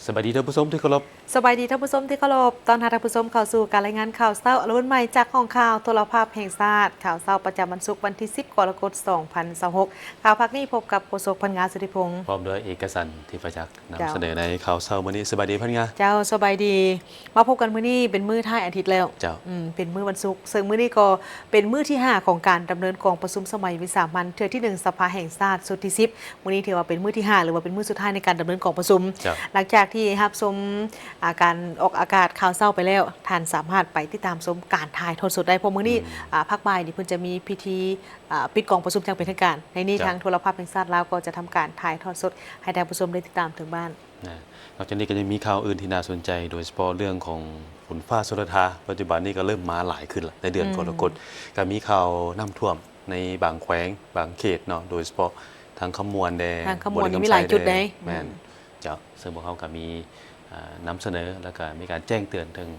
ສະບາຍດີທ່ານຜູ້ຊົມທີ່ເຄົາລົບ. ສະບາຍດີທ່ານຜູ້ຊົມທີ່ເຄົາລົບ. ຕ້ອນຮັບທ່ານຜູ້ຊົມເຂົ້າສູ່ການລາຍງານຂ່າວເຊົ້າອາລະວັນໃໝ່ຈາກຫ້ອງຂ່າວໂທລະພາບແຫ່ງຊາດ. ຂ່າວເຊົ້າປະຈຳວັນສຸກ ວັນທີສິບ ກໍລະກົດ ສອງພັນຊາວຫົກ. ຂ່າວພາກນີ້ພົບກັບໂຄສົກ ພັນງາ ສຸທິພົງ ພ້ອມດ້ວຍເອກະສັນ ທິບປະຈັກ ນຳ ເຈົ້າ ສະເໜີໃນຂ່າວເຊົ້າມື້ນີ້. ສະບາຍດີ ພັນງາ. ເຈົ້າ ສະບາຍດີ. ມາພົບກັນມື້ນີ້ເປັນມື້ທ້າຍອາທິດແລ້ວ. ເຈົ້າ. ອືມ ເປັນມື້ວັນສຸກ ເຊິ່ງມື້ນີ້ກໍເປັນມື້ທີຫ້າຂອງການດຳເນີນກອງປະຊຸມສະໄໝວິສາມັນເທື່ອທີໜຶ່ງ ສະພາແຫ່ງຊາດຊຸດທີສິບ. ມື້ນີ້ຖືວ່າເປັນມື້ທີຫ້າ ຫຼືວ່າເປັນມື້ສຸດທ້າຍໃນການດຳເນີນກອງປະຊຸມ. ເຈົ້າ. ຫຼັງຈາກທີ່ຮັບຊົມ ອາ ການອອກອາກາດຂ່າວເຊົ້າໄປແລ້ວ, ທ່ານສາມາດໄປຕິດຕາມຊົມການຖ່າຍທອດສົດໄດ້, ເພາະມື້ນີ້ ອືມ ອາ ພາກບ່າຍນີ້ເພິ່ນຈະມີພິທີ ອາ ປິດກອງປະຊຸມຢ່າງເປັນທາງການ. ໃນນີ້ ເຈົ້າ ທາງໂທລະພາບແຫ່ງຊາດລາວກໍຈະທຳການຖ່າຍທອດສົດໃຫ້ທ່ານຜູ້ຊົມໄດ້ຕິດຕາມເຖິງບ້ານ. ນະ ນອກຈາກນີ້ກໍຍັງມີຂ່າວອື່ນທີ່ໜ້າສົນໃຈ ໂດຍສະເພາະເລື່ອງຂອງຝົນຟ້າຊົນລະທາ ປັດຈຸບັນນີ້ກໍເລີ່ມມາຫຼາຍຂຶ້ນລະ ໃນເດືອນ ອືມ ກໍລະກົດ ກໍມີຂ່າວນ້ຳຖ້ວມໃນບາງແຂວງບາງເຂດເນາະ ໂດຍສະເພາະທາງຄຳມ່ວນແດ່ ທາງຄຳມ່ວນນີ້ມີຫຼາຍຈຸດເດ້. ແມ່ນ ອືມ ເຈົ້າ. ເຊິ່ງພວກເຮົາກໍມີ ອາ ນຳສະເໜີ ແລ້ວກໍມີການແຈ້ງເຕືອນເຖິງ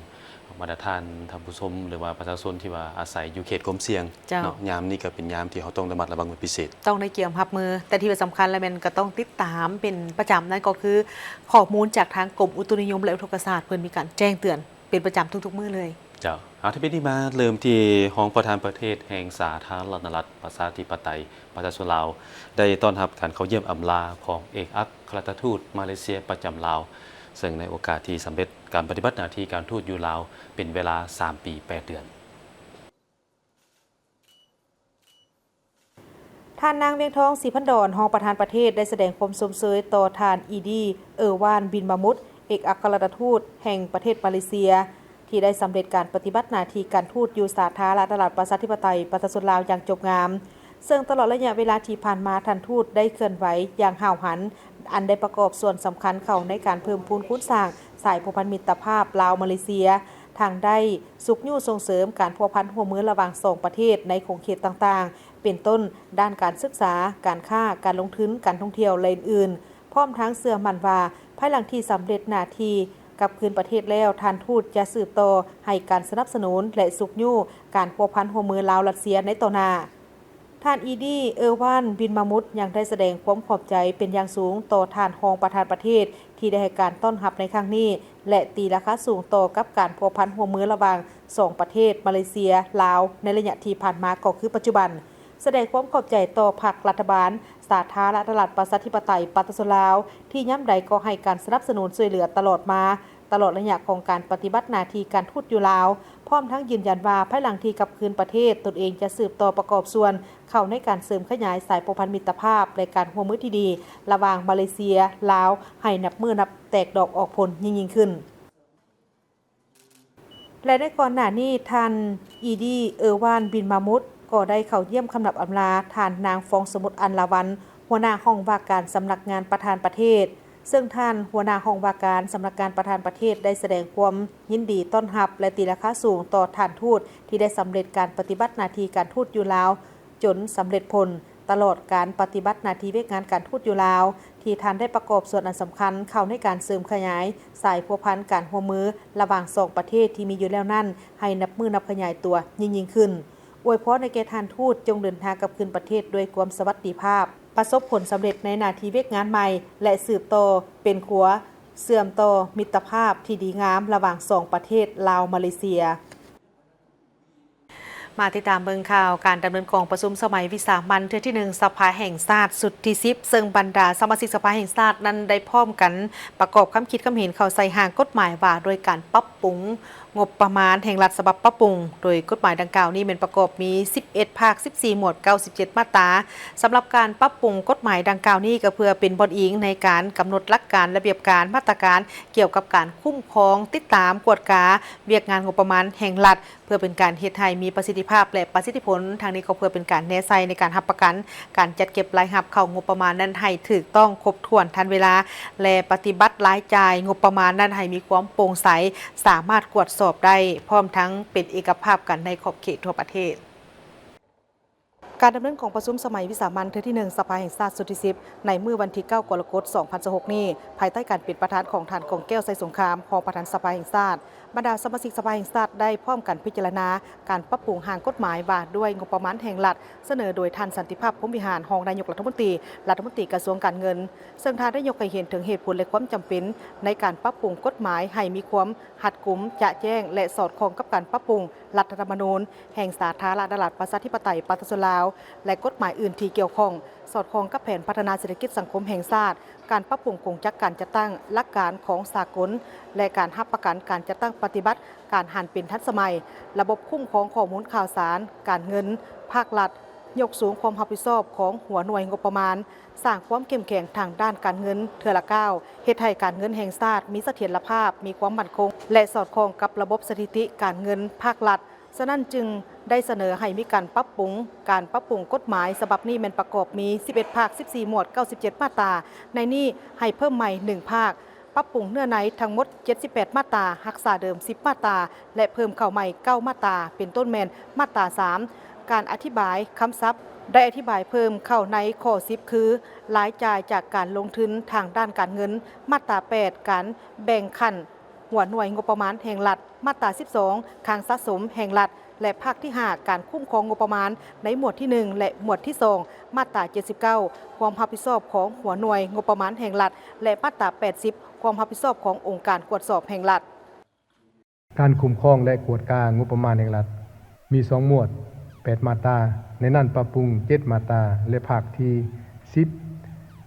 ບັນດາທ່ານທ່ານຜູ້ຊົມ ຫຼືວ່າປະຊາຊົນທີ່ວ່າອາໄສຢູ່ເຂດຄວາມສ່ຽງ ເຈົ້າ ເນາະ. ຍາມນີ້ກໍເປັນຍາມທີ່ເຮົາຕ້ອງລະມັດລະວັງເປັນພິເສດ, ຕ້ອງໄດ້ກຽມຮັບມື. ແຕ່ທີ່ວ່າສຳຄັນແລ້ວແມ່ນກໍຕ້ອງຕິດຕາມເປັນປະຈຳ, ນັ້ນກໍຄືຂໍ້ມູນຈາກທາງກົມອຸຕຸນິຍົມ ແລະ ອຸທົກກະສາດ ເພິ່ນມີການແຈ້ງເຕືອນເປັນປະຈຳທຸກໆມື້ເລີຍ. ເຈົ້າ. ເອົາ ທຳອິດນີ້ມາເລີ່ມທີ່ຮອງປະທານປະເທດແຫ່ງສາທາລະນະລັດ ປະຊາທິປະໄຕ ປະຊາຊົນລາວ ໄດ້ຕ້ອນຮັບການເຂົ້າຢ້ຽມອຳລາຂອງເອກອັກຄະລັດຖະທູດມາເລເຊຍປະຈຳລາວ, ເຊິ່ງໃນໂອກາດທີ່ສຳເລັດການປະຕິບັດໜ້າທີ່ການທູດຢູ່ລາວເປັນເວລາສາມປີແປດເດືອນ. ທ່ານນາງ ວຽງທອງ ສີພັນດອນ ຮອງປະທານປະເທດ ໄດ້ສະແດງຄວາມຊົມເຊີຍຕໍ່ທ່ານ ອີດີ ເອີວານ ບິນມາມຸດ ເອກອັກຄະລັດຖະທູດແຫ່ງປະເທດມາເລເຊຍ ທີ່ໄດ້ສຳເລັດການປະຕິບັດໜ້າທີ່ການທູດຢູ່ສາທາລະນະລັດ ປະຊາທິປະໄຕ ປະຊາຊົນລາວຢ່າງຈົບງາມ. ເຊິ່ງຕະຫຼອດໄລຍະເວລາທີ່ຜ່ານມາ, ທ່ານທູດໄດ້ເຄື່ອນໄຫວຢ່າງຫ້າວຫັນ, ອັນໄດ້ປະກອບສ່ວນສຳຄັນເຂົ້າໃນການເພີ່ມພູນຄູນສ້າງສາຍພົວພັນມິດຕະພາບລາວ-ມາເລເຊຍ, ທັງໄດ້ຊຸກຍູ້ສົ່ງເສີມການພົວພັນຮ່ວມມືລະຫວ່າງສອງປະເທດໃນຂົງເຂດຕ່າງໆ ເປັນຕົ້ນ ດ້ານການສຶກສາ, ການຄ້າ, ການລົງທຶນ, ການທ່ອງທ່ຽວ ແລະ ອື່ນໆ. ພ້ອມທັງເຊື່ອໝັ້ນວ່າ ພາຍຫຼັງທີ່ສຳເລັດໜ້າທີ່ກັບຄືນປະເທດແລ້ວ, ທ່ານທູດຈະສືບຕໍ່ໃຫ້ການສະໜັບສະໜູນ ແລະ ຊຸກຍູ້ການພົວພັນຮ່ວມມືລາວ-ລັດເຊຍໃນຕໍ່ໜ້າ. ທ່ານ ອີດີ ເອີວານ ບິນມາມຸດ ຍັງໄດ້ສະແດງຄວາມຂອບໃຈເປັນຢ່າງສູງຕໍ່ທ່ານຮອງປະທານປະເທດ ທີ່ໄດ້ໃຫ້ການຕ້ອນຮັບໃນຄັ້ງນີ້ ແລະ ຕີລາຄາສູງຕໍ່ກັບການພົວພັນຮ່ວມມືລະຫວ່າງສອງປະເທດ ມາເລເຊຍ ລາວ ໃນໄລຍະທີ່ຜ່ານມາກໍຄືປັດຈຸບັນ. ສະແດງຄວາມຂອບໃຈຕໍ່ພັກລັດຖະບານ ສາທາລະນະລັດ ປະຊາທິປະໄຕ ປະຊາຊົນລາວ ທີ່ຍາມໃດກໍໃຫ້ການສະໜັບສະໜູນຊ່ວຍເຫຼືອຕະຫຼອດມາ, ຕະຫຼອດໄລຍະຂອງການປະຕິບັດໜ້າທີ່ການທູດຢູ່ລາວ, ພ້ອມທັງຢືນຢັນວ່າ ພາຍຫຼັງທີ່ກັບຄືນປະເທດ, ຕົນເອງຈະສືບຕໍ່ປະກອບສ່ວນເຂົ້າໃນການເສີມຂະຫຍາຍສາຍພົວພັນມິດຕະພາບ ແລະ ການຮ່ວມມືທີ່ດີລະຫວ່າງມາເລເຊຍ ລາວ ໃຫ້ນັບມື້ນັບແຕກດອກອອກຜົນຍິ່ງໆຂຶ້ນ. ແລະ ໃນກ່ອນໜ້ານີ້, ທ່ານ ອີດີ ເອີວານ ບິນມາມຸດ ກໍໄດ້ເຂົ້າຢ້ຽມຄຳນັບອຳລາທ່ານນາງ ຟອງສະໝຸດ ອັນລາວັນ ຫົວໜ້າຫ້ອງວ່າການສຳນັກງານປະທານປະເທດ, ເຊິ່ງທ່ານຫົວໜ້າຫ້ອງວ່າການສຳນັກງານປະທານປະເທດ ໄດ້ສະແດງຄວາມຍິນດີຕ້ອນຮັບ ແລະ ຕີລາຄາສູງຕໍ່ທ່ານທູດ ທີ່ໄດ້ສຳເລັດການປະຕິບັດໜ້າທີ່ການທູດຢູ່ລາວ ຈົນສຳເລັດຜົນ, ຕະຫຼອດການປະຕິບັດໜ້າທີ່ວຽກງານການທູດຢູ່ລາວ, ທີ່ທ່ານໄດ້ປະກອບສ່ວນອັນສຳຄັນເຂົ້າໃນການເສີມຂະຫຍາຍສາຍພົວພັນການຮ່ວມມືລະຫວ່າງສອງປະເທດທີ່ມີຢູ່ແລ້ວນັ້ນ ໃຫ້ນັບມື້ນັບຂະຫຍາຍຕົວຍິ່ງໆຂຶ້ນ. ອວຍພອນໃຫ້ແກ່ທ່ານທູດ ຈົ່ງເດີນທາງກັບຄືນປະເທດດ້ວຍຄວາມສະຫວັດດີພາບ, ປະສົບຜົນສຳເລັດໃນໜ້າທີ່ວຽກງານໃໝ່ ແລະ ສືບຕໍ່ເປັນຂົວເຊື່ອມຕໍ່ມິດຕະພາບທີ່ດີງາມລະຫວ່າງສອງປະເທດລາວ-ມາເລເຊຍ. ມາຕິດຕາມເບິ່ງຂ່າວການດຳເນີນກອງປະຊຸມສະໄໝວິສາມັນເທື່ອທີໜຶ່ງ ສະພາແຫ່ງຊາດຊຸດທີສິບ ເຊິ່ງບັນດາສະມາຊິກສະພາແຫ່ງຊາດນັ້ນໄດ້ພ້ອມກັນປະກອບຄຳຄິດຄຳເຫັນເຂົ້າໃສ່ຮ່າງກົດໝາຍວ່າດ້ວຍການປັບປຸງ ງົບປະມານແຫ່ງລັດສະບັບປັບປຸງ, ໂດຍກົດໝາຍດັ່ງກ່າວນີ້ແມ່ນປະກອບມີສິບເອັດພາກ, ສິບສີ່ໝວດ, ເກົ້າສິບເຈັດມາດຕາ. ສຳລັບການປັບປຸງກົດໝາຍດັ່ງກ່າວນີ້ ກໍເພື່ອເປັນບ່ອນອີງໃນການກຳນົດຫຼັກການ, ລະບຽບການ, ມາດຕະການກ່ຽວກັບການຄຸ້ມຄອງ, ຕິດຕາມ, ກວດກາວຽກງານງົບປະມານແຫ່ງລັດ, ເພື່ອເປັນການເຮັດໃຫ້ມີປະສິດທິພາບ ແລະ ປະສິດທິຜົນ. ທັງນີ້ກໍເພື່ອເປັນການແນໃສ່ໃນການຮັບປະກັນ ການຈັດເກັບລາຍຮັບເຂົ້າງົບປະມານນັ້ນໃຫ້ຖືກຕ້ອງ, ຄົບຖ້ວນ, ທັນເວລາ ແລະ ປະຕິບັດລາຍຈ່າຍງົບປະມານນັ້ນໃຫ້ມີຄວາມໂປ່ງໃສ, ສາມາດກວດສອບໄດ້, ພ້ອມທັງເປັນເອກະພາບກັນໃນຂອບເຂດທົ່ວປະເທດ. ການດຳເນີນກອງປະຊຸມສະໄໝວິສາມັນເທື່ອທີໜຶ່ງ ສະພາແຫ່ງຊາດຊຸດທີສິບ ໃນມື້ວັນທີເກົ້າ ກໍລະກົດ ສອງພັນຊາວຫົກນີ້ ພາຍໃຕ້ການເປັນປະທານຂອງທ່ານ ກອງແກ້ວ ໄຊສົງຄາມ ຮອງປະທານສະພາແຫ່ງຊາດ, ບັນດາສະມາຊິກສະພາແຫ່ງຊາດໄດ້ພ້ອມກັນພິຈາລະນາການປັບປຸງຮ່າງກົດໝາຍວ່າດ້ວຍງົບປະມານແຫ່ງລັດ ສະເໜີໂດຍທ່ານ ສັນຕິພາບ ພົມວິຫານ ຮອງນາຍົກລັດຖະມົນຕີ, ລັດຖະມົນຕີກະຊວງການເງິນ, ເຊິ່ງທ່ານໄດ້ຍົກໃຫ້ເຫັນເຖິງເຫດຜົນ ແລະ ຄວາມຈຳເປັນໃນການປັບປຸງກົດໝາຍໃຫ້ມີຄວາມຮັດກຸມ, ຈະແຈ້ງ ແລະ ສອດຄ່ອງກັບການປັບປຸງລັດຖະທຳມະນູນແຫ່ງສາທາລະນະລັດ ປະຊາທິປະໄຕ ປະຊາຊົນລາວ ແລະ ກົດໝາຍອື່ນທີ່ກ່ຽວຂ້ອງ, ສອດຄ່ອງກັບແຜນພັດທະນາເສດຖະກິດສັງຄົມແຫ່ງຊາດ, ການປັບປຸງກົງຈັກການຈັດຕັ້ງຫຼັກການຂອງສາກົນ ແລະ ການຮັບປະກັນການຈັດຕັ້ງປະຕິບັດການຫັນເປັນທັນສະໄໝ, ລະບົບຄຸ້ມຄອງຂໍ້ມູນຂ່າວສານການເງິນພາກລັດ, ຍົກສູງຄວາມຮັບຜິດຊອບຂອງຫົວໜ່ວຍງົບປະມານ, ສ້າງຄວາມເຂັ້ມແຂງທາງດ້ານການເງິນເທື່ອລະກ້າວ, ເຮັດໃຫ້ການເງິນແຫ່ງຊາດມີສະຖຽນລະພາບ, ມີຄວາມໝັ້ນຄົງ ແລະ ສອດຄ່ອງກັບລະບົບສະຖິຕິການເງິນພາກລັດ. ສະນັ້ນຈຶ່ງໄດ້ສະເໜີໃຫ້ມີການປັບປຸງການປັບປຸງກົດໝາຍສະບັບນີ້ແມ່ນປະກອບມີສິບເອັດພາກ, ສິບສີ່ໝວດ, ເກົ້າສິບເຈັດມາດຕາ, ໃນນີ້ໃຫ້ເພີ່ມໃໝ່ໜຶ່ງພາກ, ປັບປຸງເນື້ອໃນທັງໝົດເຈັດສິບແປດມາດຕາ, ຮັກສາເດີມສິບມາດຕາ ແລະ ເພີ່ມເຂົ້າໃໝ່ເກົ້າມາດຕາ ເປັນຕົ້ນແມ່ນມາດຕາສາມ ການອະທິບາຍຄຳສັບ ໄດ້ອະທິບາຍເພີ່ມເຂົ້າໃນຂໍ້ສິບ ຄື ລາຍຈ່າຍຈາກການລົງທຶນທາງດ້ານການເງິນ, ມາດຕາແປດ ການແບ່ງຂັ້ນ ຫົວໜ່ວຍງົບປະມານແຫ່ງລັດ, ມາດຕາສິບສອງ ຄັງສະສົມແຫ່ງລັດ ແລະ ພາກທີຫ້າ ການຄຸ້ມຄອງງົບປະມານໃນໝວດທີໜຶ່ງ ແລະ ໝວດທີສອງ, ມາດຕາເຈັດສິບເກົ້າ ຄວາມຮັບຜິດຊອບຂອງຫົວໜ່ວຍງົບປະມານແຫ່ງລັດ ແລະ ມາດຕາແປດສິບ ຄວາມຮັບຜິດຊອບຂອງອົງການກວດສອບແຫ່ງລັດ. ການຄຸ້ມຄອງ ແລະ ກວດກາງົບປະມານແຫ່ງລັດ ມີສອງໝວດ ແປດມາດຕາ, ໃນນັ້ນປັບປຸງເຈັດມາດຕາ ແລະ ພາກທີສິບ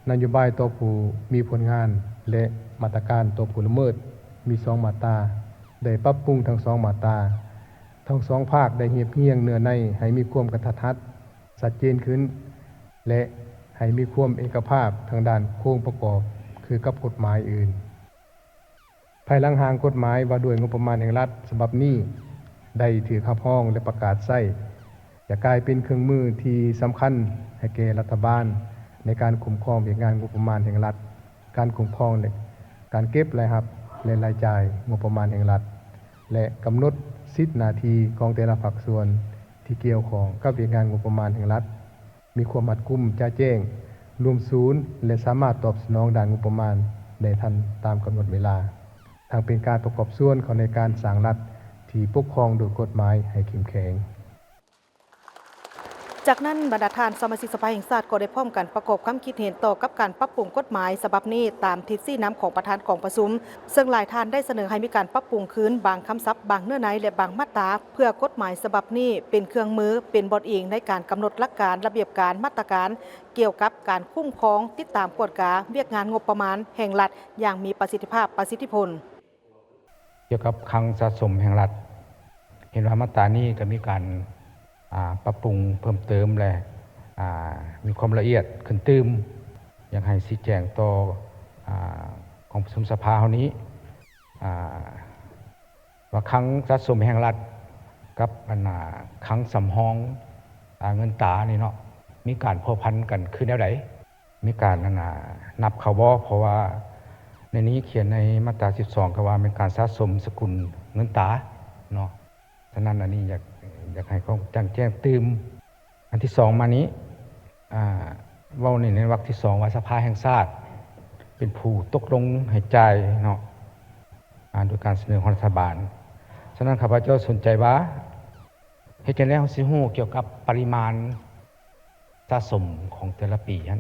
ນະໂຍບາຍຕໍ່ຜູ້ມີຜົນງານ ແລະ ມາດຕະການຕໍ່ຜູ້ລະເມີດ ມີສອງມາດຕາ, ໄດ້ປັບປຸງທັງສອງມາດຕາ. ທັງສອງພາກໄດ້ຮຽບຮຽງເນື້ອໃນໃຫ້ມີຄວາມກະທັດຮັດ, ຊັດເຈນຂຶ້ນ ແລະ ໃຫ້ມີຄວາມເອກະພາບທາງດ້ານໂຄງປະກອບຄືກັບກົດໝາຍອື່ນ. ພາຍຫຼັງຮ່າງກົດໝາຍວ່າດ້ວຍງົບປະມານແຫ່ງລັດສະບັບນີ້ໄດ້ຖືກຮັບຮອງ ແລະ ປະກາດໃຊ້, ຈະກາຍເປັນເຄື່ອງມືທີ່ສຳຄັນໃຫ້ແກ່ລັດຖະບານໃນການຄຸ້ມຄອງວຽກງານງົບປະມານແຫ່ງລັດ, ການຄຸ້ມຄອງ ແລະ ການເກັບລາຍຮັບ ແລະ ລາຍຈ່າຍງົບປະມານແຫ່ງລັດ ແລະ ກຳນົດສິດໜ້າທີ່ຂອງແຕ່ລະພາກສ່ວນທີ່ກ່ຽວຂ້ອງກັບວຽກງານງົບປະມານແຫ່ງລັດ. ມີຄວາມຮັດກຸມຈະແຈ້ງ, ລວມສູນ ແລະ ສາມາດຕອບສະໜອງດ້ານງົບປະມານໄດ້ທັນຕາມກຳນົດເວລາ, ທັງເປັນການປະກອບສ່ວນເຂົ້າໃນການສ້າງລັດທີ່ປົກຄອງໂດຍກົດໝາຍໃຫ້ເຂັ້ມແຂງ. ຈາກນັ້ນ, ບັນດາທ່ານສະມາຊິກສະພາແຫ່ງຊາດກໍໄດ້ພ້ອມກັນປະກອບຄຳຄິດເຫັນຕໍ່ກັບການປັບປຸງກົດໝາຍສະບັບນີ້ຕາມທິດຊີ້ນຳຂອງປະທານກອງປະຊຸມ, ເຊິ່ງຫຼາຍທ່ານໄດ້ສະເໜີໃຫ້ມີການປັບປຸງຄືນບາງຄຳສັບ, ບາງເນື້ອໃນ ແລະ ບາງມາດຕາ ເພື່ອກົດໝາຍສະບັບນີ້ເປັນເຄື່ອງມື, ເປັນບ່ອນອີງໃນການກຳນົດຫຼັກການ, ລະບຽບການ, ມາດຕະການ ກ່ຽວກັບການຄຸ້ມຄອງ, ຕິດຕາມ, ກວດກາວຽກງານງົບປະມານແຫ່ງລັດຢ່າງມີປະສິດທິພາບ, ປະສິດທິຜົນ. ກ່ຽວກັບຄັງສະສົມແຫ່ງລັດ, ເຫັນວ່າມາດຕານີ້ກໍມີການ ອ່າ ປັບປຸງເພີ່ມເຕີມ ແລະ ອ່າ ມີຄວາມລະອຽດຂຶ້ນຕື່ມ, ຢາກໃຫ້ຊີ້ແຈງຕໍ່ ອ່າ ກອງປະຊຸມສະພາເຮົານີ້ ອ່າ ວ່າຄັງສະສົມແຫ່ງລັດກັບອັນນ່າຄັງສຳຮອງ ອ່າ ເງິນຕານີ້ເນາະ ມີການພົວພັນກັນຄືແນວໃດ? ມີການອັນນ່ານັບເຂົ້າບໍ່? ເພາະວ່າໃນນີ້ຂຽນໃນມາດຕາສິບສອງ ກໍວ່າແມ່ນການສະສົມສະກຸນເງິນຕາເນາະ, ສະນັ້ນອັນນີ້ຢາກ ຢາກໃຫ້ຄວາມກະຈ່າງແຈ້ງຕື່ມ. ອັນທີສອງມານີ້ ອ່າ ເວົ້າໃນ ໃນວັກທີສອງວ່າສະພາແຫ່ງຊາດເປັນຜູ້ຕົກລົງໃຫ້ຈ່າຍເນາະ ອ່າ ໂດຍການສະເໜີຂອງລັດຖະບານ. ສະນັ້ນຂ້າພະເຈົ້າສົນໃຈວ່າ ເຮັດຈັ່ງໃດເຮົາຊິຮູ້ກ່ຽວກັບປະລິມານສະສົມຂອງແຕ່ລະປີຫັ້ນ?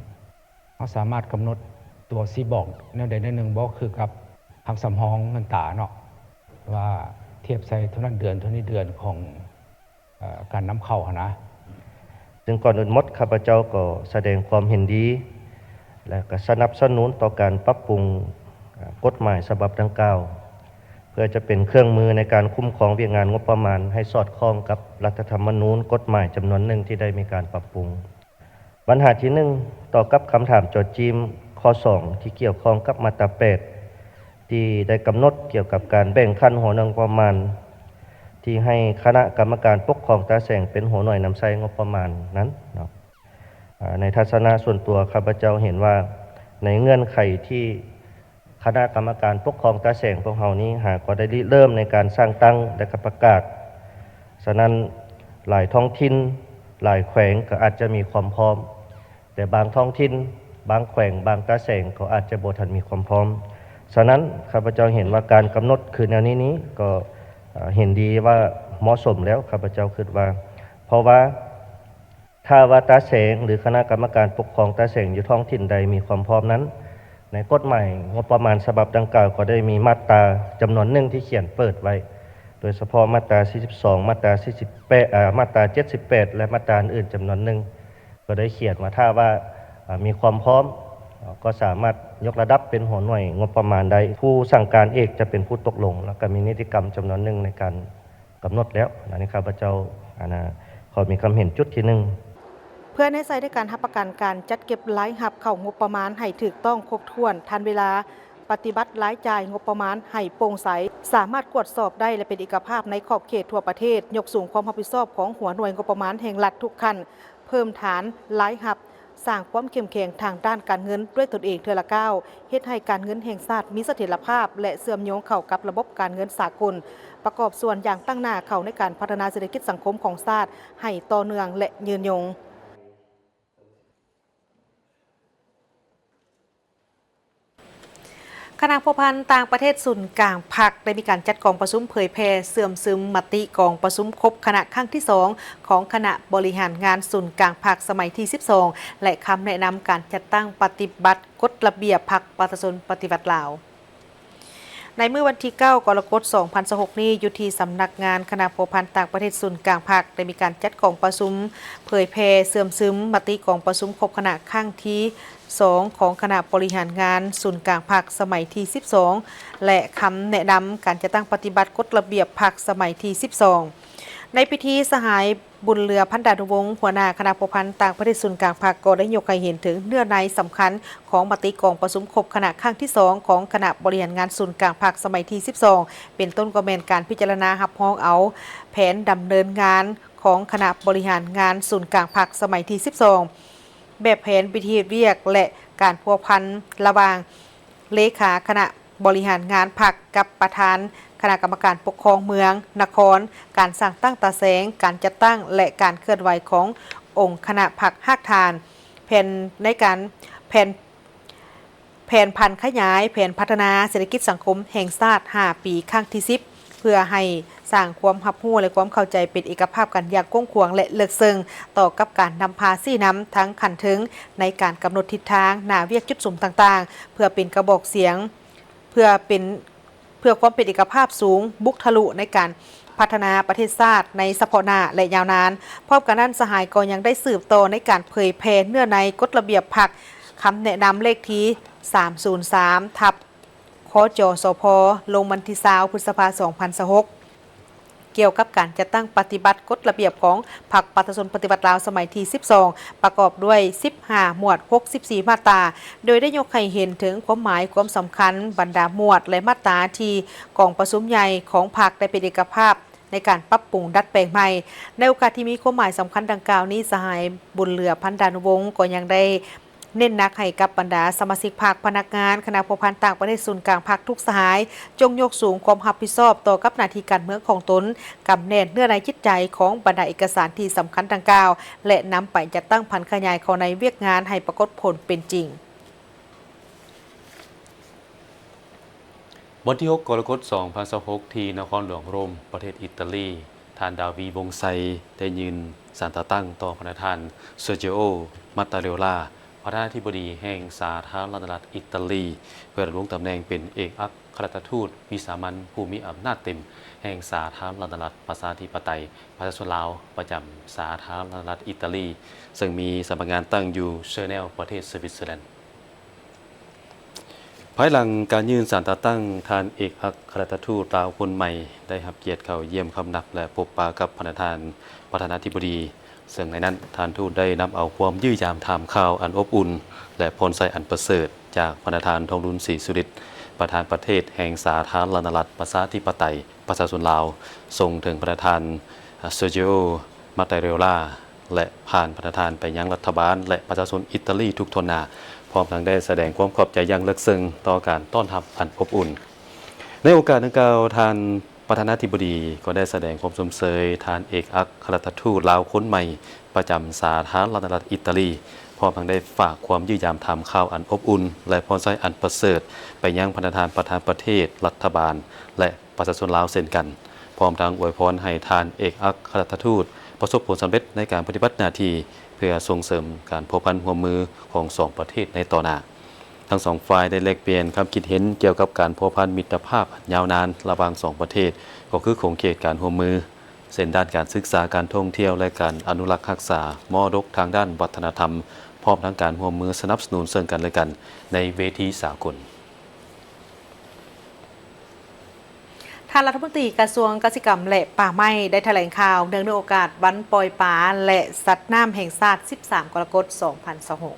ເຮົາສາມາດກຳນົດຕົວຊີ້ບອກແນວໃດແນວໜຶ່ງບໍ່ ຄືກັບຄຳສຳຮອງເງິນຕາເນາະ ວ່າທຽບໃສ່ເທົ່ານັ້ນເດືອນ ເທົ່ານີ້ເດືອນຂອງ ເອີ ການນຳເຂົ້າຫັ້ນນະ. ຊຶ່ງກ່ອນອື່ນໝົດ ຂ້າພະເຈົ້າກໍສະແດງຄວາມເຫັນດີ ແລະ ກໍສະໜັບສະໜູນຕໍ່ການປັບປຸງ ເອີ ກົດໝາຍສະບັບດັ່ງກ່າວ ເພື່ອຈະເປັນເຄື່ອງມືໃນການຄຸ້ມຄອງວຽກງານງົບປະມານໃຫ້ສອດຄ່ອງກັບລັດຖະທຳມະນູນ, ກົດໝາຍຈຳນວນໜຶ່ງທີ່ໄດ້ມີການປັບປຸງ. ບັນຫາທີໜຶ່ງ ຕໍ່ກັບຄຳຖາມຈໍຈີມຂໍ້ສອງ ທີ່ກ່ຽວຂ້ອງກັບມາດຕາແປດ ທີ່ໄດ້ກຳນົດກ່ຽວກັບການແບ່ງຂັ້ນຫົວໜ່ວຍງົບປະມານ ທີ່ໃຫ້ຄະນະກຳມະການປົກຄອງຕາແສງເປັນຫົວໜ່ວຍນຳໃຊ້ງົບປະມານນັ້ນເນາະ. ໃນທັດສະນະສ່ວນຕົວ ຂ້າພະເຈົ້າເຫັນວ່າ ໃນເງື່ອນໄຂທີ່ ຄະນະກຳມະການປົກຄອງຕາແສງພວກເຮົານີ້ຫາກໍໄດ້ລິເລີ່ມໃນການສ້າງຕັ້ງ ແລະ ກະປະກາດ. ສະນັ້ນ, ຫຼາຍທ້ອງຖິ່ນ ຫຼາຍແຂວງກໍອາດຈະມີຄວາມພ້ອມ, ແຕ່ບາງທ້ອງຖິ່ນ, ບາງແຂວງ, ບາງຕາແສງກໍອາດຈະບໍ່ທັນມີຄວາມພ້ອມ. ສະນັ້ນ, ຂ້າພະເຈົ້າເຫັນວ່າການກຳນົດຄືແນວນີ້ນີ້ກໍ, ເອີ່, ເຫັນດີວ່າເໝາະສົມແລ້ວ, ຂ້າພະເຈົ້າຄິດວ່າ, ເພາະວ່າ ຖ້າວ່າຕາແສງ ຫຼື ຄະນະກຳມະການປົກຄອງຕາແສງຢູ່ທ້ອງຖິ່ນໃດມີຄວາມພ້ອມນັ້ນ, ໃນກົດໝາຍງົບປະມານສະບັບດັ່ງກ່າວກໍໄດ້ມີມາດຕາຈຳນວນໜຶ່ງທີ່ຂຽນເປີດໄວ້, ໂດຍສະເພາະມາດຕາສີ່ສິບສອງ, ມາດຕາສີ່ສິບແປດ, ເອີ່, ມາດຕາເຈັດສິບແປດ ແລະ ມາດຕາອື່ນໆຈຳນວນໜຶ່ງ ກໍໄດ້ຂຽນວ່າ ຖ້າວ່າ, ເອີ່, ມີຄວາມພ້ອມ, ເອີ່, ກໍສາມາດຍົກລະດັບເປັນຫົວໜ່ວຍງົບປະມານໄດ້. ຜູ້ສັ່ງການເອກຈະເປັນຜູ້ຕົກລົງ ແລ້ວກໍມີນິຕິກຳຈຳນວນໜຶ່ງໃນການ ກຳນົດແລ້ວ. ອັນນີ້ຂ້າພະເຈົ້າ, ອັນນ່າ, ຂໍມີຄຳເຫັນຈຸດທີໜຶ່ງ. ເພື່ອແນໃສ່ໃນການຮັບປະກັນການຈັດເກັບລາຍຮັບເຂົ້າງົບປະມານໃຫ້ຖືກຕ້ອງ, ຄົບຖ້ວນ, ທັນເວລາ, ປະຕິບັດລາຍຈ່າຍງົບປະມານໃຫ້ໂປ່ງໃສ, ສາມາດກວດສອບໄດ້ ແລະ ເປັນເອກະພາບໃນຂອບເຂດທົ່ວປະເທດ, ຍົກສູງຄວາມຮັບຜິດຊອບຂອງຫົວໜ່ວຍງົບປະມານແຫ່ງລັດທຸກຂັ້ນ, ເພີ່ມຖານລາຍຮັບ, ສ້າງຄວາມເຂັ້ມແຂງທາງດ້ານການເງິນດ້ວຍຕົນເອງເທື່ອລະກ້າວ, ເຮັດໃຫ້ການເງິນແຫ່ງຊາດມີສະຖຽນລະພາບ ແລະ ເຊື່ອມໂຍງເຂົ້າກັບລະບົບການເງິນສາກົນ, ປະກອບສ່ວນຢ່າງຕັ້ງໜ້າເຂົ້າໃນການພັດທະນາເສດຖະກິດສັງຄົມຂອງຊາດໃຫ້ຕໍ່ເນື່ອງ ແລະ ຍືນຍົງ. ຄະນະພົວພັນຕ່າງປະເທດສູນກາງພັກ ໄດ້ມີການຈັດກອງປະຊຸມເຜີຍແຜ່ເຊື່ອມຊຶມມະຕິກອງປະຊຸມຄົບຄະນະຄັ້ງທີສອງ ຂອງຄະນະບໍລິຫານງານສູນກາງພັກສະໄໝທີສິບສອງ ແລະ ຄຳແນະນຳການຈັດຕັ້ງປະຕິບັດກົດລະບຽບພັກປະຊາຊົນປະຕິວັດລາວ. ໃນມື້ວັນທີເກົ້າ ກໍລະກົດ ສອງພັນຊາວຫົກນີ້, ຢູ່ທີ່ສຳນັກງານຄະນະພົວພັນຕ່າງປະເທດສູນກາງພັກ ໄດ້ມີການຈັດກອງປະຊຸມເຜີຍແຜ່ເຊື່ອມຊຶມມະຕິກອງປະຊຸມຄົບຄະນະຄັ້ງທີ ສອງ ຂອງຄະນະບໍລິຫານງານສູນກາງພັກສະໄໝທີສິບສອງ ແລະ ຄຳແນະນຳການຈັດຕັ້ງປະຕິບັດກົດລະບຽບພັກສະໄໝທີສິບສອງ. ໃນພິທີ, ສະຫາຍ ບຸນເຫຼືອ ພັນດານຸວົງ, ຫົວໜ້າຄະນະພົວພັນຕ່າງປະເທດສູນກາງພັກ ກໍໄດ້ຍົກໃຫ້ເຫັນເຖິງເນື້ອໃນສຳຄັນຂອງມະຕິກອງປະຊຸມຄົບຄະນະຄັ້ງທີສອງ ຂອງຄະນະບໍລິຫານງານສູນກາງພັກສະໄໝທີສິບສອງ, ເປັນຕົ້ນກໍແມ່ນການພິຈາລະນາຮັບຮອງເອົາແຜນດຳເນີນງານຂອງຄະນະບໍລິຫານງານສູນກາງພັກສະໄໝທີສິບສອງ, ແບບແຜນວິທີເຮັດວຽກ ແລະ ການພົວພັນລະຫວ່າງເລຂາຄະນະບໍລິຫານງານພັກກັບປະທານຄະນະກຳມະການປົກຄອງເມືອງ, ນະຄອນ, ການສ້າງຕັ້ງຕາແສງ, ການຈັດຕັ້ງ ແລະ ການເຄື່ອນໄຫວຂອງອົງຄະນະພັກຮາກຖານ, ແຜນໃນການ, ແຜນ ແຜນຜັນຂະຫຍາຍແຜນພັດທະນາເສດຖະກິດສັງຄົມແຫ່ງຊາດຫ້າປີ ຄັ້ງທີສິບ ເພື່ອໃຫ້ສ້າງຄວາມຮັບຮູ້ ແລະ ຄວາມເຂົ້າໃຈເປັນເອກະພາບກັນຢ່າງກວ້າງຂວາງ ແລະ ເລິກເຊິ່ງ ຕໍ່ກັບການນຳພາຊີ້ນຳທັງຂັ້ນເທິງ ໃນການກຳນົດທິດທາງໜ້າວຽກຈຸດສຸມຕ່າງໆ ເພື່ອເປັນກະບອກສຽງ, ເພື່ອເປັນ, ເພື່ອຄວາມເປັນເອກະພາບສູງ, ບຸກທະລຸໃນການ ພັດທະນາປະເທດຊາດໃນສະເພາະໜ້າ ແລະ ຍາວນານ. ພ້ອມກັນນັ້ນ, ສະຫາຍກໍຍັງໄດ້ສືບຕໍ່ໃນການເຜີຍແຜ່ເນື້ອໃນກົດລະບຽບພັກ, ຄຳແນະນຳເລກທີສາມສູນສາມ ທັບ ຄຈສພ ລົງວັນທີຊາວ ພຶດສະພາ ສອງພັນຊາວຫົກ ກ່ຽວກັບການຈັດຕັ້ງປະຕິບັດກົດລະບຽບຂອງພັກປະຊາຊົນປະຕິວັດລາວສະໄໝທີສິບສອງ ປະກອບດ້ວຍສິບຫ້າໝວດ ຫົກສິບສີ່ມາດຕາ, ໂດຍໄດ້ຍົກໃຫ້ເຫັນເຖິງຄວາມໝາຍຄວາມສຳຄັນບັນດາໝວດ ແລະ ມາດຕາທີ່ກອງປະຊຸມໃຫຍ່ຂອງພັກໄດ້ເປັນເອກະພາບ ໃນການປັບປຸງດັດແປງໃໝ່. ໃນໂອກາດທີ່ມີຄວາມໝາຍສຳຄັນດັ່ງກ່າວນີ້, ສະຫາຍ ບຸນເຫຼືອ ພັນດານຸວົງ ກໍຍັງໄດ້ເນັ້ນໜັກໃຫ້ກັບບັນດາສະມາຊິກພັກ, ພະນັກງານ, ຄະນະພົວພັນຕ່າງປະເທດສູນກາງພັກທຸກສະຫາຍ, ຈົ່ງຍົກສູງຄວາມຮັບຜິດຊອບຕໍ່ກັບໜ້າທີ່ການເມືອງຂອງຕົນ, ກຳແໜ້ນເນື້ອໃນຈິດໃຈຂອງບັນດາເອກະສານທີ່ສຳຄັນດັ່ງກ່າວ ແລະ ນຳໄປຈັດຕັ້ງຜັນຂະຫຍາຍເຂົ້າໃນວຽກງານໃຫ້ປາກົດຜົນເປັນຈິງ. ວັນທີຫົກ ກໍລະກົດ ສອງພັນຊາວຫົກ ທີ່ນະຄອນຫຼວງໂຣມ ປະເທດອີຕາລີ, ທ່ານ ດາວີ ວົງໄຊ ໄດ້ຍື່ນສານຕາຕັ້ງຕໍ່ພະນະທ່ານ ເຊີຈິໂອ ມັດຕາເຣລາ ປະທານາທິບໍດີແຫ່ງສາທາລະນະລັດອີຕາລີ ເພື່ອດຳລົງຕຳແໜ່ງເປັນເອກອັກຄະລັດຖະທູດວິສາມັນຜູ້ມີອຳນາດເຕັມແຫ່ງສາທາລະນະລັດປະຊາທິປະໄຕປະຊາຊົນລາວ ປະຈຳສາທາລະນະລັດອີຕາລີ, ເຊິ່ງມີສຳນັກງານຕັ້ງຢູ່ເຊີແນວ ປະເທດສະວິດເຊີແລນ. ພາຍຫຼັງການຍື່ນສານຕາຕັ້ງ, ທ່ານເອກອັກຄະລັດຖະທູດລາວຄົນໃໝ່ໄດ້ຮັບກຽດເຂົ້າຢ້ຽມຄຳນັບ ແລະ ພົບປະກັບພະນະທ່ານປະທານາທິບໍດີ, ເຊິ່ງໃນນັ້ນທ່ານທູດໄດ້ນຳເອົາຄວາມຢ້ຽມຢາມຖາມຂ່າວອັນອົບອຸ່ນ ແລະ ພອນໄຊອັນປະເສີດຈາກພະນະທ່ານ ທອງລຸນ ສີສຸລິດ ປະທານປະເທດແຫ່ງສາທາລະນະລັດປະຊາທິປະໄຕປະຊາຊົນລາວ ສົ່ງເຖິງພະນະທ່ານ ເຊີຈິໂອ ມັດຕາເຣລາ ແລະ ຜ່ານພະນະທ່ານໄປຍັງລັດຖະບານ ແລະ ປະຊາຊົນອີຕາລີທຸກທົ່ວໜ້າ, ພ້ອມທັງໄດ້ສະແດງຄວາມຂອບໃຈຢ່າງເລິກເຊິ່ງຕໍ່ການຕ້ອນຮັບອັນອົບອຸ່ນ. ໃນໂອກາດດັ່ງກ່າວ, ທ່ານ ປະທານາທິບໍດີກໍໄດ້ສະແດງຄວາມຊົມເຊີຍທ່ານເອກອັກຄະລັດຖະທູດລາວຄົນໃໝ່ປະຈຳສາທາລະນະລັດອິຕາລີ, ພ້ອມທັງໄດ້ຝາກຄວາມຢ້ຽມຢາມຖາມຂ່າວອັນອົບອຸ່ນ ແລະ ພອນໄຊອັນປະເສີດໄປຍັງພະນະທ່ານປະທານປະເທດ, ລັດຖະບານ ແລະ ປະຊາຊົນລາວເຊັ່ນກັນ, ພ້ອມທັງອວຍພອນໃຫ້ທ່ານເອກອັກຄະລັດຖະທູດປະສົບຜົນສຳເລັດໃນການປະຕິບັດໜ້າທີ່ ເພື່ອສົ່ງເສີມການພົວພັນຮ່ວມມືຂອງສອງປະເທດໃນຕໍ່ໜ້າ. ທັງສອງຝ່າຍໄດ້ແລກປ່ຽນຄຳຄິດເຫັນກ່ຽວກັບການພົວພັນມິດຕະພາບອັນຍາວນານລະຫວ່າງສອງປະເທດ, ກໍຄືຂົງເຂດການຮ່ວມມື ເຊັ່ນດ້ານການສຶກສາ, ການທ່ອງທ່ຽວ ແລະ ການອະນຸລັກຮັກສາມໍລະດົກທາງດ້ານວັດທະນະທຳ, ພ້ອມທັງການຮ່ວມມືສະໜັບສະໜູນເຊິ່ງກັນ ແລະ ກັນໃນເວທີສາກົນ. ທ່ານລັດຖະມົນຕີກະຊວງກະສິກຳ ແລະ ປ່າໄມ້ ໄດ້ຖະແຫຼງຂ່າວເນື່ອງໃນໂອກາດວັນປ່ອຍປາ ແລະ ສັດນ້ຳແຫ່ງຊາດ ສິບສາມ ກໍລະກົດ ສອງພັນຊາວຫົກ.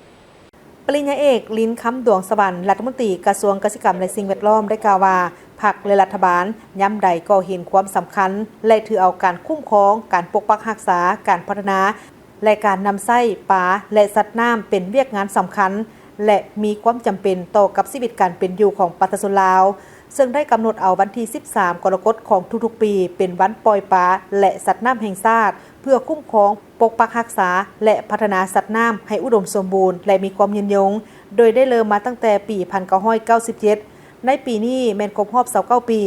ປະລິນຍາເອກ ລິນ ຄຳດວງສະຫວັນ ລັດຖະມົນຕີກະຊວງກະສິກຳ ແລະ ສິ່ງແວດລ້ອມ ໄດ້ກ່າວວ່າ ພັກ ແລະ ລັດຖະບານ ຍາມໃດກໍເຫັນຄວາມສຳຄັນ ແລະ ຖືເອົາການຄຸ້ມຄອງ, ການປົກປັກຮັກສາ, ການພັດທະນາ ແລະ ການນຳໃຊ້ປາ ແລະ ສັດນ້ຳເປັນວຽກງານສຳຄັນ ແລະ ມີຄວາມຈຳເປັນຕໍ່ກັບຊີວິດການເປັນຢູ່ຂອງປະຊາຊົນລາວ, ເຊິ່ງໄດ້ກຳນົດເອົາວັນທີ ສິບສາມ ກໍລະກົດ ຂອງທຸກໆປີ ເປັນວັນປ່ອຍປາ ແລະ ສັດນ້ຳແຫ່ງຊາດ ເພື່ອຄຸ້ມຄອງ, ປົກປັກຮັກສາ ແລະ ພັດທະນາສັດນ້ຳໃຫ້ອຸດົມສົມບູນ ແລະ ມີຄວາມຍືນຍົງ, ໂດຍໄດ້ເລີ່ມມາຕັ້ງແຕ່ປີ ໜຶ່ງພັນເກົ້າຮ້ອຍເກົ້າສິບເຈັດ. ໃນປີນີ້ແມ່ນຄົບຮອບ ຊາວເກົ້າ ປີ.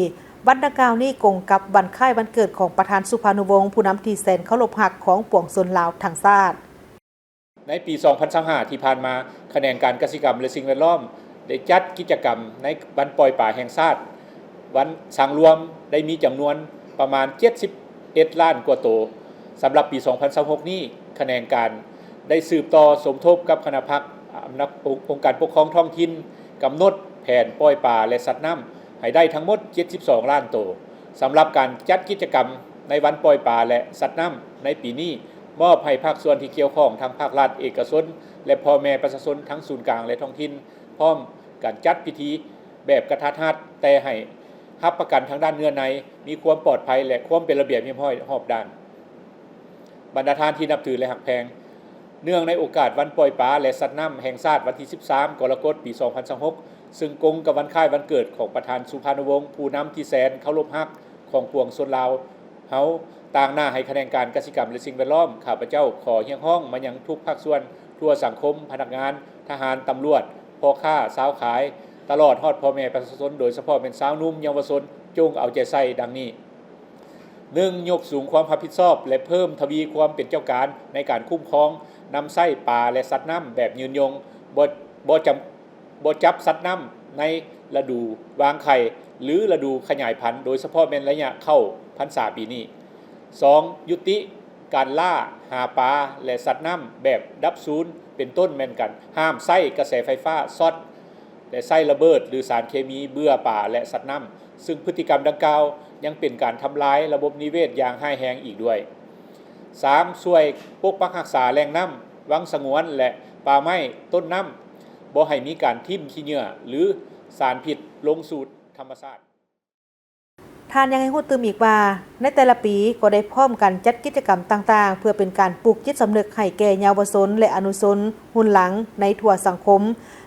ວັນດັ່ງກ່າວນີ້ກົງກັບວັນຄ້າຍວັນເກີດຂອງປະທານສຸພານຸວົງ ຜູ້ນຳທີ່ແສນເຄົາລົບຮັກຂອງປວງຊົນລາວທັງຊາດ. ໃນປີ ສອງພັນຊາວຫ້າ ທີ່ຜ່ານມາ, ຂະແໜງການກະສິກຳ ແລະ ສິ່ງແວດລ້ອມ ໄດ້ຈັດກິດຈະກຳໃນວັນປ່ອຍປາແຫ່ງຊາດ ວັນສັງລວມ ໄດ້ມີຈຳນວນປະມານ ເຈັດສິບເອັດລ້ານກວ່າໂຕ. ສຳລັບປີ ສອງພັນຊາວຫົກນີ້, ຂະແໜງການໄດ້ສືບຕໍ່ສົມທົບກັບຄະນະພັກ, ອຳນາດ, ອົງ, ອົງການປົກຄອງທ້ອງຖິ່ນ, ກຳນົດແຜນປ່ອຍປາ ແລະ ສັດນ້ຳ ໃຫ້ໄດ້ທັງໝົດ ເຈັດສິບສອງລ້ານໂຕ. ສຳລັບການຈັດກິດຈະກຳໃນວັນປ່ອຍປາ ແລະ ສັດນ້ຳໃນປີນີ້, ມອບໃຫ້ພາກສ່ວນທີ່ກ່ຽວຂ້ອງ ທັງພາກລັດ, ເອກະຊົນ ແລະ ພໍ່ແມ່ປະຊາຊົນ ທັງສູນກາງ ແລະ ທ້ອງຖິ່ນ ພ້ອມການຈັດພິທີແບບກະທັດຮັດ, ແຕ່ໃຫ້ຮັບປະກັນທາງດ້ານເນື້ອໃນ, ມີຄວາມປອດໄພ ແລະ ຄວາມເປັນລະບຽບຮຽບຮ້ອຍຮອບດ້ານ. ບັນດາທ່ານທີ່ນັບຖື ແລະ ຮັກແພງ, ເນື່ອງໃນໂອກາດວັນປ່ອຍປາ ແລະ ສັດນ້ຳແຫ່ງຊາດ ວັນທີ ສິບສາມ ກໍລະກົດ ປີ ສອງພັນຊາວຫົກ ຊຶ່ງກົງກັບວັນຄ້າຍວັນເກີດຂອງປະທານສຸພານຸວົງ ຜູ້ນຳທີ່ແສນເຄົາລົບຮັກຂອງປວງຊົນລາວເຮົາ, ຕາງໜ້າໃຫ້ຂະແໜງການກະສິກຳ ແລະ ສິ່ງແວດລ້ອມ, ຂ້າພະເຈົ້າຂໍຮຽກຮ້ອງມາຍັງທຸກພາກສ່ວນທົ່ວສັງຄົມ, ພະນັກງານ, ທະຫານ, ຕຳຫຼວດ, ພໍ່ຄ້າ, ຊາວຂາຍ, ຕະຫຼອດຮອດພໍ່ແມ່ປະຊາຊົນ, ໂດຍສະເພາະແມ່ນຊາວໜຸ່ມເຍົາວະຊົນ, ຈົ່ງເອົາໃຈໃສ່ດັ່ງນີ້. ໜຶ່ງ, ຍົກສູງຄວາມຮັບຜິດຊອບ ແລະ ເພີ່ມທະວີຄວາມເປັນເຈົ້າການໃນການຄຸ້ມຄອງນຳໃຊ້ປາ ແລະ ສັດນ້ຳແບບຍືນຍົງ, ບໍ່, ບໍ່ຈຳ, ບໍ່ຈັບສັດນ້ຳໃນລະດູວາງໄຂ່ ຫຼື ລະດູຂະຫຍາຍພັນ, ໂດຍສະເພາະແມ່ນໄລຍະເຂົ້າພັນສາປີນີ້. ສອງ, ຍຸຕິການລ່າຫາປາ ແລະ ສັດນ້ຳແບບດັບສູນ, ເປັນຕົ້ນແມ່ນການຫ້າມໃຊ້ກະແສໄຟຟ້າຊັອດ ແລະ ໃຊ້ລະເບີດ ຫຼື ສານເຄມີເບື່ອປາ ແລະ ສັດນ້ຳ, ຊຶ່ງພຶດຕິກຳດັ່ງກ່າວຍັງເປັນການທຳລາຍລະບົບນິເວດຢ່າງຮ້າຍແຮງອີກດ້ວຍ. ສາມ, ຊ່ວຍປົກປັກຮັກສາແຫຼ່ງນ້ຳ, ວັງສະຫງວນ ແລະ ປ່າໄມ້, ຕົ້ນນ້ຳ, ບໍ່ໃຫ້ມີການຖິ້ມຂີ້ເຫຍື້ອ ຫຼື ສານພິດລົງສູ່ທຳມະຊາດ. ທ່ານຍັງໃຫ້ຮູ້ຕື່ມອີກວ່າ, ໃນແຕ່ລະປີກໍໄດ້ພ້ອມກັນຈັດກິດຈະກຳຕ່າງໆ ເພື່ອເປັນການປູກຈິດສຳນຶກໃຫ້ແກ່ເຍົາວະຊົນ ແລະ ອະນຸຊົນຮຸ່ນຫຼັງໃນທົ່ວສັງຄົມ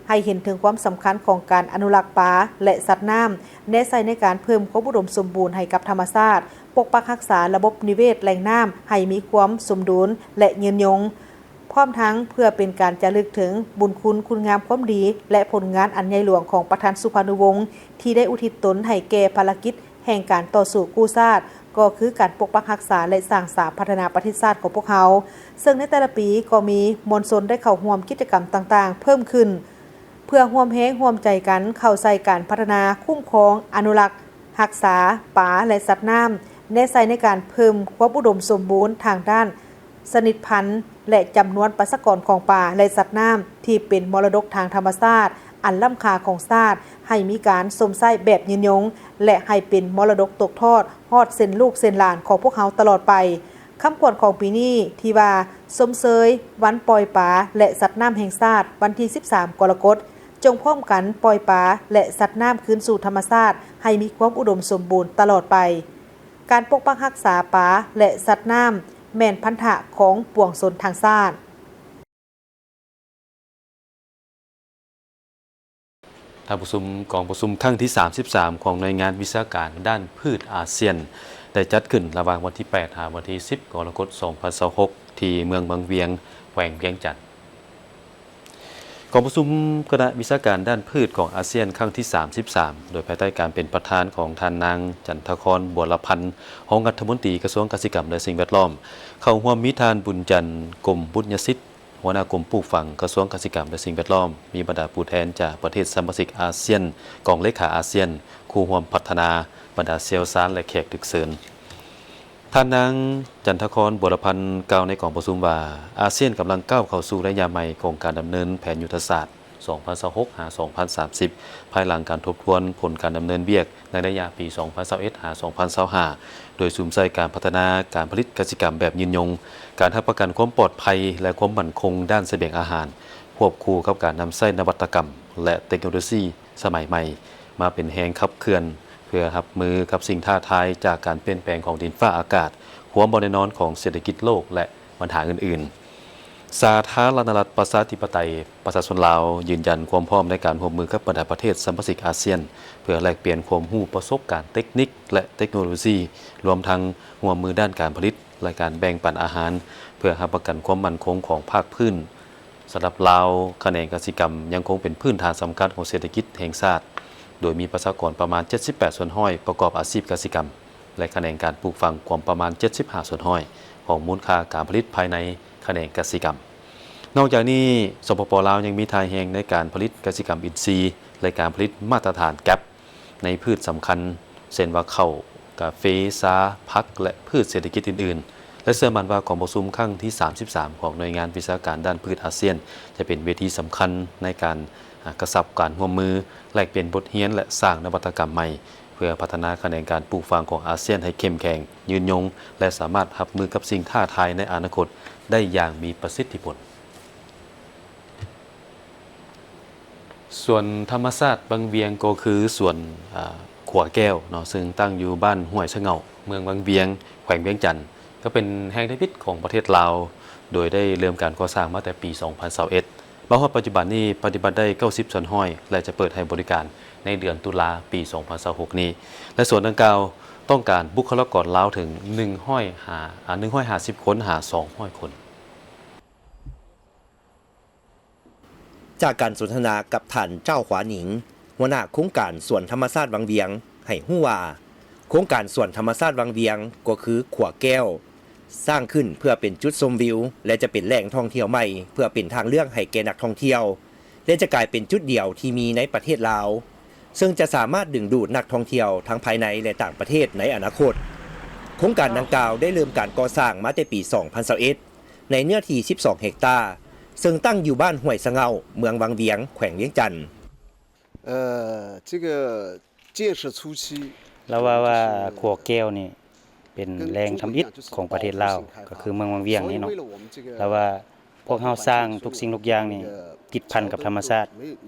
ໃຫ້ເຫັນເຖິງຄວາມສຳຄັນຂອງການອະນຸລັກປາ ແລະ ສັດນ້ຳ, ແນໃສ່ໃນການເພີ່ມຄວາມອຸດົມສົມບູນໃຫ້ກັບທຳມະຊາດ, ປົກປັກຮັກສາລະບົບນິເວດແຫຼ່ງນ້ຳໃຫ້ມີຄວາມສົມດຸນ ແລະ ຍືນຍົງ. ພ້ອມທັງເພື່ອເປັນການຈາລຶກເຖິງບຸນຄຸນຄຸນງາມຄວາມດີ ແລະ ຜົນງານອັນໃຫຍ່ຫຼວງຂອງປະທານສຸພານຸວົງ ທີ່ໄດ້ອຸທິດຕົນໃຫ້ແກ່ພາລະກິດແຫ່ງການຕໍ່ສູ້ກູ້ຊາດ, ກໍຄືການປົກປັກຮັກສາ ແລະ ສ້າງສາພັດທະນາປະເທດຊາດຂອງພວກເຮົາ, ເຊິ່ງໃນແຕ່ລະປີກໍມີມວນຊົນໄດ້ເຂົ້າຮ່ວມກິດຈະກຳຕ່າງໆເພີ່ມຂຶ້ນ ເພື່ອຮ່ວມແຮງຮ່ວມໃຈກັນເຂົ້າໃສ່ການພັດທະນາ, ຄຸ້ມຄອງ, ອະນຸລັກ, ຮັກສາປາ ແລະ ສັດນ້ຳ, ແນໃສ່ໃນການເພີ່ມຄວາມອຸດົມສົມບູນທາງດ້ານຊະນິດພັນ ແລະ ຈຳນວນປະຊາກອນຂອງປາ ແລະ ສັດນ້ຳທີ່ເປັນມໍລະດົກທາງທຳມະຊາດອັນລ້ຳຄ່າຂອງຊາດ ໃຫ້ມີການຊົມໃຊ້ແບບຍືນຍົງ ແລະ ໃຫ້ເປັນມໍລະດົກຕົກທອດຮອດເຊັ່ນລູກເຊັ່ນຫຼານຂອງພວກເຮົາຕະຫຼອດໄປ. ຄຳຂວັນຂອງປີນີ້ທີ່ວ່າ ຊົມເຊີຍວັນປ່ອຍປາ ແລະ ສັດນ້ຳແຫ່ງຊາດ ວັນທີ ສິບສາມ ກໍລະກົດ, ຈົ່ງພ້ອມກັນປ່ອຍປາ ແລະ ສັດນ້ຳຄືນສູ່ທຳມະຊາດ ໃຫ້ມີຄວາມອຸດົມສົມບູນຕະຫຼອດໄປ. ການປົກປັກຮັກສາປາ ແລະ ສັດນ້ຳ ແມ່ນພັນທະຂອງປວງຊົນທັງຊາດ. ທ່ານຜູ້ຊົມ, ກອງປະຊຸມຄັ້ງທີສາມສິບສາມຂອງໜ່ວຍງານວິຊາການດ້ານພືດອາຊຽນ ໄດ້ຈັດຂຶ້ນລະຫວ່າງວັນທີແປດຫາວັນທີສິບກໍລະກົດສອງພັນຊາວຫົກ ທີ່ເມືອງວັງວຽງ ແຂວງວຽງຈັນ. ກອງປະຊຸມຄະນະວິຊາການດ້ານພືດຂອງອາຊຽນຄັ້ງທີສາມສິບສາມ ໂດຍພາຍໃຕ້ການເປັນປະທານຂອງທ່ານນາງ ຈັນທະຄອນ ບົວລະພັນ ຮອງລັດຖະມົນຕີກະຊວງກະສິກຳ ແລະ ສິ່ງແວດລ້ອມ, ເຂົ້າຮ່ວມມີທ່ານ ບຸນຈັນ ກົມບຸດຍະສິດ ຫົວໜ້າກົມປູກຝັງ ກະຊວງກະສິກຳ ແລະ ສິ່ງແວດລ້ອມ, ມີບັນດາຜູ້ແທນຈາກປະເທດສະມາຊິກອາຊຽນ, ກອງເລຂາອາຊຽນ, ຄູ່ຮ່ວມພັດທະນາ, ບັນດາຊ່ຽວຊານ ແລະ ແຂກຖືກເຊີນ. ທ່ານນາງ ຈັນທະຄອນ ບົວລະພັນ ກ່າວໃນກອງປະຊຸມວ່າ ອາຊຽນກຳລັງກ້າວເຂົ້າສູ່ໄລຍະໃໝ່ຂອງການດຳເນີນແຜນຍຸດທະສາດ ສອງພັນຊາວຫົກ ຫາ ສອງພັນສາມສິບ ພາຍຫຼັງການທົບທວນຜົນການດຳເນີນວຽກໃນໄລຍະປີສອງພັນຊາວເອັດ ຫາ ສອງພັນຊາວຫ້າ ໂດຍສຸມໃສ່ການພັດທະນາການຜະລິດກະສິກຳແບບຍືນຍົງ, ການຮັບປະກັນຄວາມປອດໄພ ແລະ ຄວາມໝັ້ນຄົງດ້ານສະບຽງອາຫານ, ຄວບຄູ່ກັບການນຳໃຊ້ນະວັດຕະກຳ ແລະ ເຕັກໂນໂລຊີສະໄໝໃໝ່ ມາເປັນແຮງຂັບເຄື່ອນ ເພື່ອຮັບມືກັບສິ່ງທ້າທາຍຈາກການປ່ຽນແປງຂອງດິນຟ້າອາກາດ, ຄວາມບໍ່ແນ່ນອນຂອງເສດຖະກິດໂລກ ແລະ ບັນຫາອື່ນໆ. ສາທາລະນະລັດ ປະຊາທິປະໄຕ ປະຊາຊົນລາວ ຢືນຢັນຄວາມພ້ອມໃນການຮ່ວມມືກັບບັນດາປະເທດສະມາຊິກອາຊຽນ ເພື່ອແລກປ່ຽນຄວາມຮູ້ປະສົບການເຕັກນິກ ແລະ ເຕັກໂນໂລຊີ, ລວມທັງຮ່ວມມືດ້ານການຜະລິດ ແລະ ການແບ່ງປັນອາຫານ ເພື່ອຮັບປະກັນຄວາມໝັ້ນຄົງຂອງພາກພື້ນ. ສຳລັບລາວ, ຂະແໜງກະສິກຳຍັງຄົງເປັນພື້ນຖານສຳຄັນຂອງເສດຖະກິດແຫ່ງຊາດ, ໂດຍມີປະຊາກອນປະມານເຈັດສິບແປດສ່ວນຮ້ອຍປະກອບອາຊີບກະສິກຳ ແລະ ຂະແໜງການປູກຝັງກວມປະມານເຈັດສິບຫ້າສ່ວນຮ້ອຍຂອງມູນຄ່າການຜະລິດພາຍໃນຂະແໜງກະສິກຳ. ນອກຈາກນີ້, ສປປ ລາວ ຍັງມີທ່າແຮງໃນການຜະລິດກະສິກຳອິນຊີ ແລະ ການຜະລິດມາດຕະຖານ แกลบ ໃນພືດສຳຄັນ ເຊັ່ນວ່າເຂົ້າ, ກາເຟ, ຊາ, ຜັກ ແລະ ພືດເສດຖະກິດອື່ນໆ ແລະ ເຊື່ອໝັ້ນວ່າກອງປະຊຸມຄັ້ງທີສາມສິບສາມຂອງໜ່ວຍງານວິຊາການດ້ານພືດອາຊຽນ ຈະເປັນເວທີສຳຄັນໃນການ ອາ ກະຊັບການຮ່ວມມື, ແລກປ່ຽນບົດຮຽນ ແລະ ສ້າງນະວັດຕະກຳໃໝ່ ເພື່ອພັດທະນາຂະແໜງການປູກຝັງຂອງອາຊຽນໃຫ້ເຂັ້ມແຂງ, ຍືນຍົງ ແລະ ສາມາດຮັບມືກັບສິ່ງທ້າທາຍໃນອະນາຄົດໄດ້ຢ່າງມີປະສິດທິຜົນ. ສວນທຳມະຊາດວັງວຽງ ກໍຄືສວນ ອາ ຂົວແກ້ວເນາະ, ເຊິ່ງຕັ້ງຢູ່ບ້ານຫ້ວຍສະເຫງົ້າ ເມືອງວັງວຽງ ແຂວງວຽງຈັນ, ກໍເປັນແຫ່ງທຳອິດຂອງປະເທດລາວ, ໂດຍໄດ້ເລີ່ມການກໍ່ສ້າງມາແຕ່ປີສອງພັນຊາວເອັດ ມາຮອດປັດຈຸບັນນີ້ປະຕິບັດໄດ້ເກົ້າສິບສ່ວນຮ້ອຍ ແລະ ຈະເປີດໃຫ້ບໍລິການໃນເດືອນຕຸລາປີສອງພັນຊາວຫົກນີ້ ແລະ ສວນດັ່ງກ່າວຕ້ອງການບຸກຄະລາກອນລາວເຖິງໜຶ່ງຮ້ອຍຫ້າ ອາ ໜຶ່ງຮ້ອຍຫ້າສິບຄົນ ຫາ ສອງຮ້ອຍຄົນ. ຈາກການສົນທະນາກັບທ່ານ ເຈົ້າ ຂວາໜິງ ຫົວໜ້າໂຄງການສວນທຳມະຊາດວັງວຽງ ໃຫ້ຮູ້ວ່າ ໂຄງການສວນທຳມະຊາດວັງວຽງ ກໍຄືຂົວແກ້ວ ສ້າງຂຶ້ນເພື່ອເປັນຈຸດຊົມວິວ ແລະ ຈະເປັນແຫຼ່ງທ່ອງທ່ຽວໃໝ່ ເພື່ອເປັນທາງເລືອກໃຫ້ແກ່ນັກທ່ອງທ່ຽວ ແລະ ຈະກາຍເປັນຈຸດດຽວທີ່ມີໃນປະເທດລາວ ເຊິ່ງຈະສາມາດດຶງດູດນັກທ່ອງທ່ຽວທັງພາຍໃນ ແລະ ຕ່າງປະເທດໃນອະນາຄົດ. ໂຄງການດັ່ງກ່າວໄດ້ເລີ່ມການກໍ່ສ້າງມາແຕ່ປີສອງພັນຊາວເອັດ ໃນເນື້ອທີ່ສິບສອງເຮັກຕາ ເຊິ່ງຕັ້ງຢູ່ບ້ານຫ້ວຍສະເຫງົ້າ ເມືອງວັງວຽງ ແຂວງວຽງຈັນ. ເອີ ເຈົ້າ ລາວວ່າ ວ່າຂົວແກ້ວນີ້ເປັນແຫຼ່ງທຳອິດຂອງປະເທດລາວ ກໍຄືເມືອງວັງວຽງນີ້ເນາະ. ລາວວ່າພວກເຮົາສ້າງທຸກສິ່ງທຸກຢ່າງນີ້ຕິດພັນກັບທຳມະຊາດ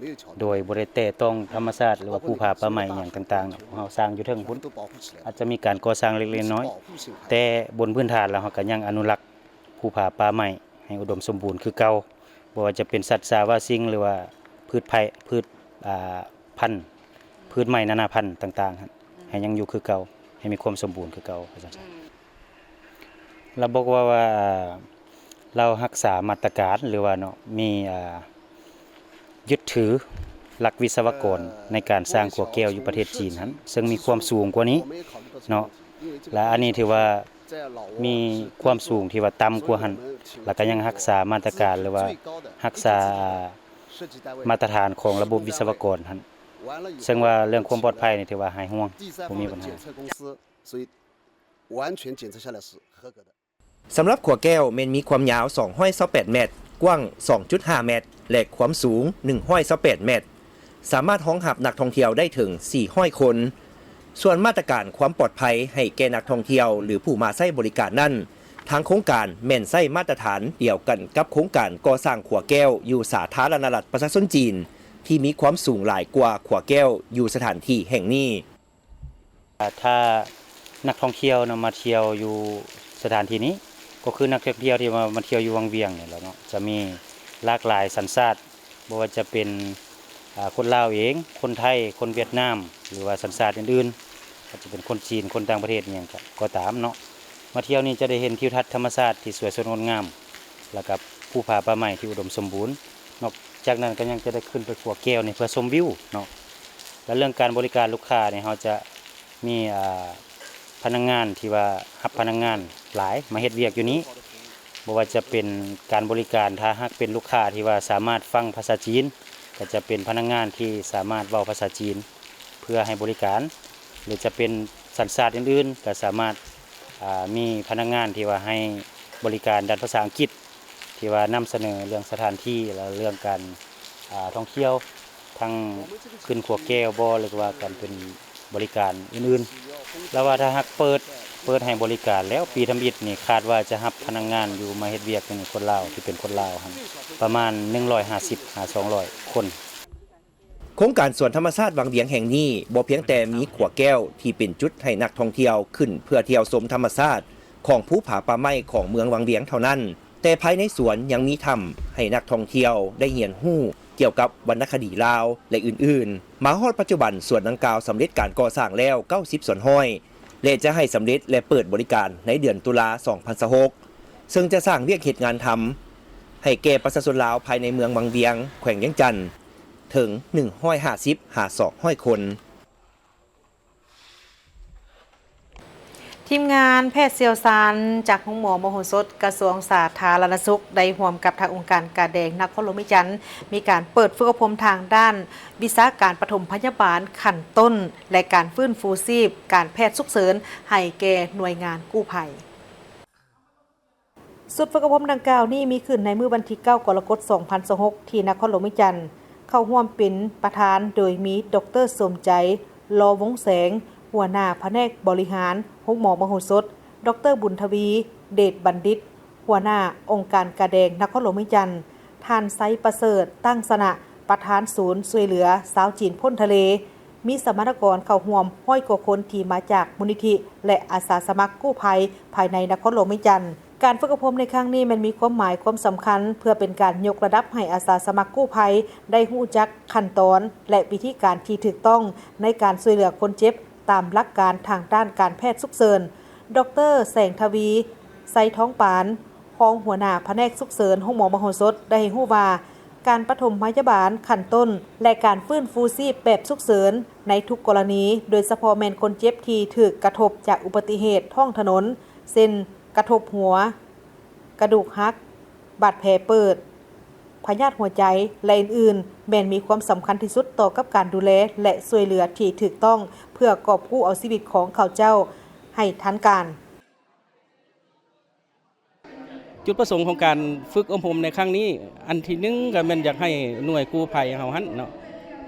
ໂດຍບໍ່ໄດ້ແຕະຕ້ອງທຳມະຊາດ ຫຼືວ່າພູຜາປ່າໄມ້ຫຍັງຕ່າງໆເນາະ. ພວກເຮົາສ້າງຢູ່ເທິງພຸ້ນ ອາດຈະມີການກໍ່ສ້າງເລັກໆນ້ອຍໆ ແຕ່ບົນພື້ນຖານແລ້ວເຮົາກໍຍັງອະນຸລັກ ພູຜາປ່າໄມ້ໃຫ້ອຸດົມສົມບູນຄືເກົ່າ, ບໍ່ວ່າຈະເປັນສັດສາວາສິ່ງ ຫຼືວ່າພືດໄພ ພືດ ອ່າ ພັນ ພືດໄມ້ນານາພັນຕ່າງໆ ໃຫ້ຍັງຢູ່ຄືເກົ່າ, ໃຫ້ມີຄວາມສົມບູນຄືເກົ່າ ວ່າຊັ້ນຊະ. ລາວບອກວ່າ ວ່າ ລາວຮັກສາມາດຕະການ ຫຼືວ່າເນາະ ມີ ອ່າ ຍຶດຖືຫຼັກວິສະວະກອນໃນການສ້າງຂົວແກ້ວຢູ່ປະເທດຈີນຫັ້ນ ເຊິ່ງມີຄວາມສູງກວ່ານີ້ເນາະ ແລະ ອັນນີ້ຖືວ່າມີຄວາມສູງທີ່ວ່າຕ່ຳກວ່າຫັ້ນ ແລ້ວກໍຍັງຮັກສາມາດຕະການ ຫຼືວ່າຮັກສາມາດຕະຖານຂອງລະບົບວິສະວະກອນຫັ້ນ ເຊິ່ງວ່າເລື່ອງຄວາມປອດໄພນີ້ຖືວ່າຫາຍຫ່ວງ ບໍ່ມີບັນຫາ. ສຳລັບຂົວແກ້ວແມ່ນມີຄວາມຍາວສອງຮ້ອຍຊາວແປດແມັດ, ກວ້າງສອງຈຸດຫ້າແມັດ ແລະ ຄວາມສູງໜຶ່ງຮ້ອຍຊາວແປດແມັດ, ສາມາດຮອງຮັບນັກທ່ອງທ່ຽວໄດ້ເຖິງສີ່ຮ້ອຍຄົນ. ສ່ວນມາດຕະການຄວາມປອດໄພໃຫ້ແກ່ນັກທ່ອງທ່ຽວ ຫຼື ຜູ້ມາໃຊ້ບໍລິການນັ້ນ, ທາງໂຄງການແມ່ນໃຊ້ມາດຕະຖານດຽວກັນກັບໂຄງການກໍ່ສ້າງຂົວແກ້ວຢູ່ສາທາລະນະລັດປະຊາຊົນຈີນ ທີ່ມີຄວາມສູງຫຼາຍກວ່າຂົວແກ້ວຢູ່ສະຖານທີ່ແຫ່ງນີ້. ຖ້ານັກທ່ອງທ່ຽວເນາະ ມາທ່ຽວຢູ່ສະຖານທີ່ນີ້ ກໍຄືນັກທ່ອງທ່ຽວທີ່ວ່າມາທ່ຽວຢູ່ວັງວຽງນີ້ແຫຼະເນາະ, ຈະມີຫຼາກຫຼາຍສັນຊາດ, ບໍ່ວ່າຈະເປັນ ອ່າ ຄົນລາວເອງ, ຄົນໄທ, ຄົນຫວຽດນາມ ຫຼືວ່າສັນຊາດອື່ນໆ, ອາດຈະເປັນຄົນຈີນ, ຄົນຕ່າງປະເທດອີ່ຫຍັງກໍ ກໍຕາມເນາະ, ມາທ່ຽວນີ້ຈະໄດ້ເຫັນທິວທັດທຳມະຊາດທີ່ສວຍສົດງົດງາມ ແລ້ວກໍພູຜາປ່າໄມ້ທີ່ອຸດົມສົມບູນ. ນອກຈາກນັ້ນກໍຍັງຈະໄດ້ຂຶ້ນໄປຂົວແກ້ວນີ້ເພື່ອຊົມວິວເນາະ. ແລະເລື່ອງການບໍລິການລູກຄ້ານີ້ ເຮົາຈະມີ ອ່າ ພະນັກງານທີ່ວ່າຮັບພະນັກງານຫຼາຍມາເຮັດວຽກຢູ່ນີ້, ບໍ່ວ່າຈະເປັນການບໍລິການ ຖ້າຫາກເປັນລູກຄ້າທີ່ວ່າສາມາດຟັງພາສາຈີນ ກໍຈະເປັນພະນັກງານທີ່ສາມາດເວົ້າພາສາຈີນເພື່ອໃຫ້ບໍລິການ ຫຼືຈະເປັນສັນຊາດອື່ນໆ ກໍສາມາດ ອ່າ ມີພະນັກງານທີ່ວ່າໃຫ້ບໍລິການດ້ານພາສາອັງກິດ ທີ່ວ່ານຳສະເໜີເລື່ອງສະຖານທີ່ ແລະເລື່ອງການ ອ່າ ທ່ອງທ່ຽວ ທັງຂຶ້ນຂົວແກ້ວບໍ ຫຼືວ່າການເປັນບໍລິການອື່ນໆ. ລາວວ່າຖ້າຫາກເປີດ, ເປີດໃຫ້ບໍລິການແລ້ວ ປີທຳອິດນີ້ຄາດວ່າຈະຮັບພະນັກງານຢູ່ມາເຮັດວຽກຢູ່ນີ້ ຄົນລາວ ທີ່ເປັນຄົນລາວຫັ້ນ ປະມານໜຶ່ງຮ້ອຍຫ້າສິບຫາສອງຮ້ອຍຄົນ. ໂຄງການສວນທຳມະຊາດວັງວຽງແຫ່ງນີ້ ບໍ່ພຽງແຕ່ມີຂົວແກ້ວທີ່ເປັນຈຸດໃຫ້ນັກທ່ອງທ່ຽວຂຶ້ນເພື່ອທ່ຽວຊົມທຳມະຊາດຂອງພູຜາປ່າໄມ້ຂອງເມືອງວັງວຽງເທົ່ານັ້ນ, ແຕ່ພາຍໃນສວນຍັງມີຖ້ຳໃຫ້ນັກທ່ອງທ່ຽວໄດ້ຮຽນຮູ້ກ່ຽວກັບວັນນະຄະດີລາວ ແລະ ອື່ນໆ. ມາຮອດປັດຈຸບັນ, ສວນດັ່ງກ່າວສຳເລັດການກໍ່ສ້າງແລ້ວເກົ້າສິບສ່ວນຮ້ອຍ ແລະ ຈະໃຫ້ສຳເລັດ ແລະ ເປີດບໍລິການໃນເດືອນຕຸລາ ສອງພັນຊາວຫົກ ເຊິ່ງຈະສ້າງວຽກເຮັດງານທຳໃຫ້ແກ່ປະຊາຊົນລາວພາຍໃນເມືອງວັງວຽງ ແຂວງວຽງຈັນ ເຖິງໜຶ່ງຮ້ອຍຫ້າສິບຫາສອງຮ້ອຍຄົນ. ທີມງານແພດຊ່ຽວຊານຈາກໂຮງໝໍມະໂຫສົດ ກະຊວງສາທາລະນະສຸກ ໄດ້ຮ່ວມກັບທາງອົງການກາແດງນະຄອນຫຼວງວຽງຈັນ ມີການເປີດຝຶກອົບຮົມທາງດ້ານວິຊາການປະຖົມພະຍາບານຂັ້ນຕົ້ນ ແລະ ການຟື້ນຟູຊີບການແພດສຸກເສີນໃຫ້ແກ່ໜ່ວຍງານກູ້ໄພ. ຊຸດຝຶກອົບຮົມດັ່ງກ່າວນີ້ມີຂຶ້ນໃນມື້ວັນທີເກົ້າ ກໍລະກົດ ສອງພັນຊາວຫົກ ທີ່ນະຄອນຫຼວງວຽງຈັນ, ເຂົ້າຮ່ວມເປັນປະທານໂດຍມີ ດອກເຕີ ສົມໃຈ ລໍວົງແສງ ຫົວໜ້າພະແນກບໍລິຫານໂຮງໝໍມະໂຫສົດ, ດອກເຕີ ບຸນທະວີ ເດດບັນດິດ ຫົວໜ້າອົງການກາແດງນະຄອນຫຼວງວຽງຈັນ, ທ່ານ ໄຊປະເສີດ ຕັ້ງຊະນະ ປະທານສູນຊ່ວຍເຫຼືອຊາວຈີນພົ້ນທະເລ, ມີສຳມະນາກອນເຂົ້າຮ່ວມຮ້ອຍກວ່າຄົນທີ່ມາຈາກມູນນິທິ ແລະ ອາສາສະໝັກກູ້ໄພພາຍໃນນະຄອນຫຼວງວຽງຈັນ. ການຝຶກອົບຮົມໃນຄັ້ງນີ້ແມ່ນມີຄວາມໝາຍຄວາມສຳຄັນ ເພື່ອເປັນການຍົກລະດັບໃຫ້ອາສາສະໝັກກູ້ໄພໄດ້ຮູ້ຈັກຂັ້ນຕອນ ແລະ ວິທີການທີ່ຖືກຕ້ອງໃນການຊ່ວຍເຫຼືອຄົນເຈັບຕາມຫຼັກການທາງດ້ານການແພດສຸກເສີນ. ດອກເຕີ ແສງທະວີ ໄຊທອງປານ ຮອງຫົວໜ້າພະແນກສຸກເສີນໂຮງໝໍມະໂຫສົດ ໄດ້ໃຫ້ຮູ້ວ່າ ການປະຖົມພະຍາບານຂັ້ນຕົ້ນ ແລະ ການຟື້ນຟູຊີບແບບສຸກເສີນໃນທຸກກໍລະນີ, ໂດຍສະເພາະແມ່ນຄົນເຈັບທີ່ຖືກກະທົບຈາກອຸບັດຕິເຫດທ້ອງຖະໜົນ ເຊັ່ນ ກະທົບຫົວ, ກະດູກຫັກ, ບາດແຜເປີດ, ພະຍາດຫົວໃຈ ແລະ ອື່ນໆ ແມ່ນມີຄວາມສຳຄັນທີ່ສຸດຕໍ່ກັບການດູແລ ແລະ ຊ່ວຍເຫຼືອທີ່ຖືກຕ້ອງ ເພື່ອກອບກູ້ເອົາຊີວິດຂອງເຂົາເຈົ້າໃຫ້ທັນການ. ຈຸດປະສົງຂອງການຝຶກອົບຮົມໃນຄັ້ງນີ້ ອັນທີໜຶ່ງກໍແມ່ນຢາກໃຫ້ໜ່ວຍກູ້ໄພເຮົາຫັ້ນເນາະ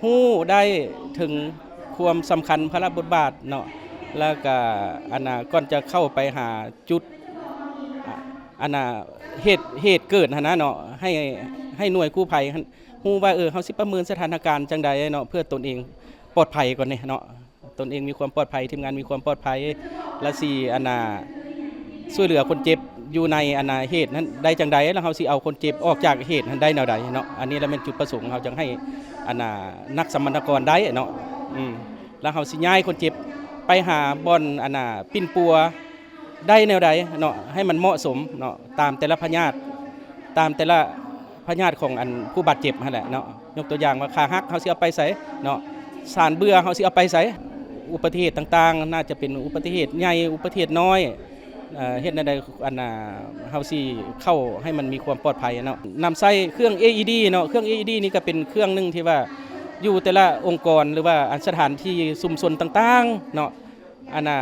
ຮູ້ໄດ້ເຖິງຄວາມສຳຄັນພາລະບົດບາດເນາະ ແລ້ວກະ ອັນນ່າ ກ່ອນຈະເຂົ້າໄປຫາຈຸດ ອາ ອັນນ່າ ເຫດ ເຫດເກີດຫັ້ນນະເນາະ ໃຫ້ ໃຫ້ໜ່ວຍກູ້ໄພຫັ້ນຮູ້ວ່າ ເອີ ເຮົາຊິປະເມີນສະຖານະການຈັ່ງໃດເນາະ ເພື່ອຕົນເອງປອດໄພກ່ອນເນາະ. ຕົນເອງມີຄວາມປອດໄພ, ທີມງານມີຄວາມປອດໄພ ແລະ ຊິ ອັນນ່າ ຊ່ວຍເຫຼືອຄົນເຈັບຢູ່ໃນ ອັນນ່າ ເຫດນັ້ນໄດ້ຈັ່ງໃດ ແລ້ວເຮົາຊິເອົາຄົນເຈັບອອກຈາກເຫດນັ້ນໄດ້ແນວໃດເນາະ. ອັນນີ້ລະແມ່ນຈຸດປະສົງເຮົາຈັ່ງໃຫ້ ອັນນ່າ ນັກສຳມະນາກອນໄດ້ເນາະ ອືມ ແລ້ວເຮົາຊິຍ້າຍຄົນເຈັບໄປຫາບ່ອນ ອັນນ່າ ປິ່ນປົວ ໄດ້ແນວໃດເນາະ ໃຫ້ມັນເໝາະສົມເນາະ ຕາມແຕ່ລະພະຍາດ ຕາມແຕ່ລະພະຍາດຂອງ ອັນ ຜູ້ບາດເຈັບຫັ້ນແຫຼະເນາະ. ຍົກຕົວຢ່າງວ່າຂາຫັກ ເຮົາຊິເອົາໄປໃສເນາະ ສານເບື່ອ ເຮົາຊິເອົາໄປໃສ. ອຸບັດຕິເຫດຕ່າງໆ ໜ້າຈະເປັນອຸບັດຕິເຫດໃຫຍ່ ອຸບັດຕິເຫດນ້ອຍ ເອີ ເຮັດແນວໃດ ອັນນ່າ ເຮົາຊິເຂົ້າໃຫ້ມັນມີຄວາມປອດໄພເນາະ. ນຳໃຊ້ເຄື່ອງ ເອອີດີ ເນາະ ເຄື່ອງ ເອອີດີ ນີ້ກໍເປັນເຄື່ອງໜຶ່ງທີ່ວ່າ ຢູ່ແຕ່ລະອົງກອນ ຫຼືວ່າ ອັນ ສະຖານທີ່ຊຸມຊົນຕ່າງໆເນາະ ອັນນ່າ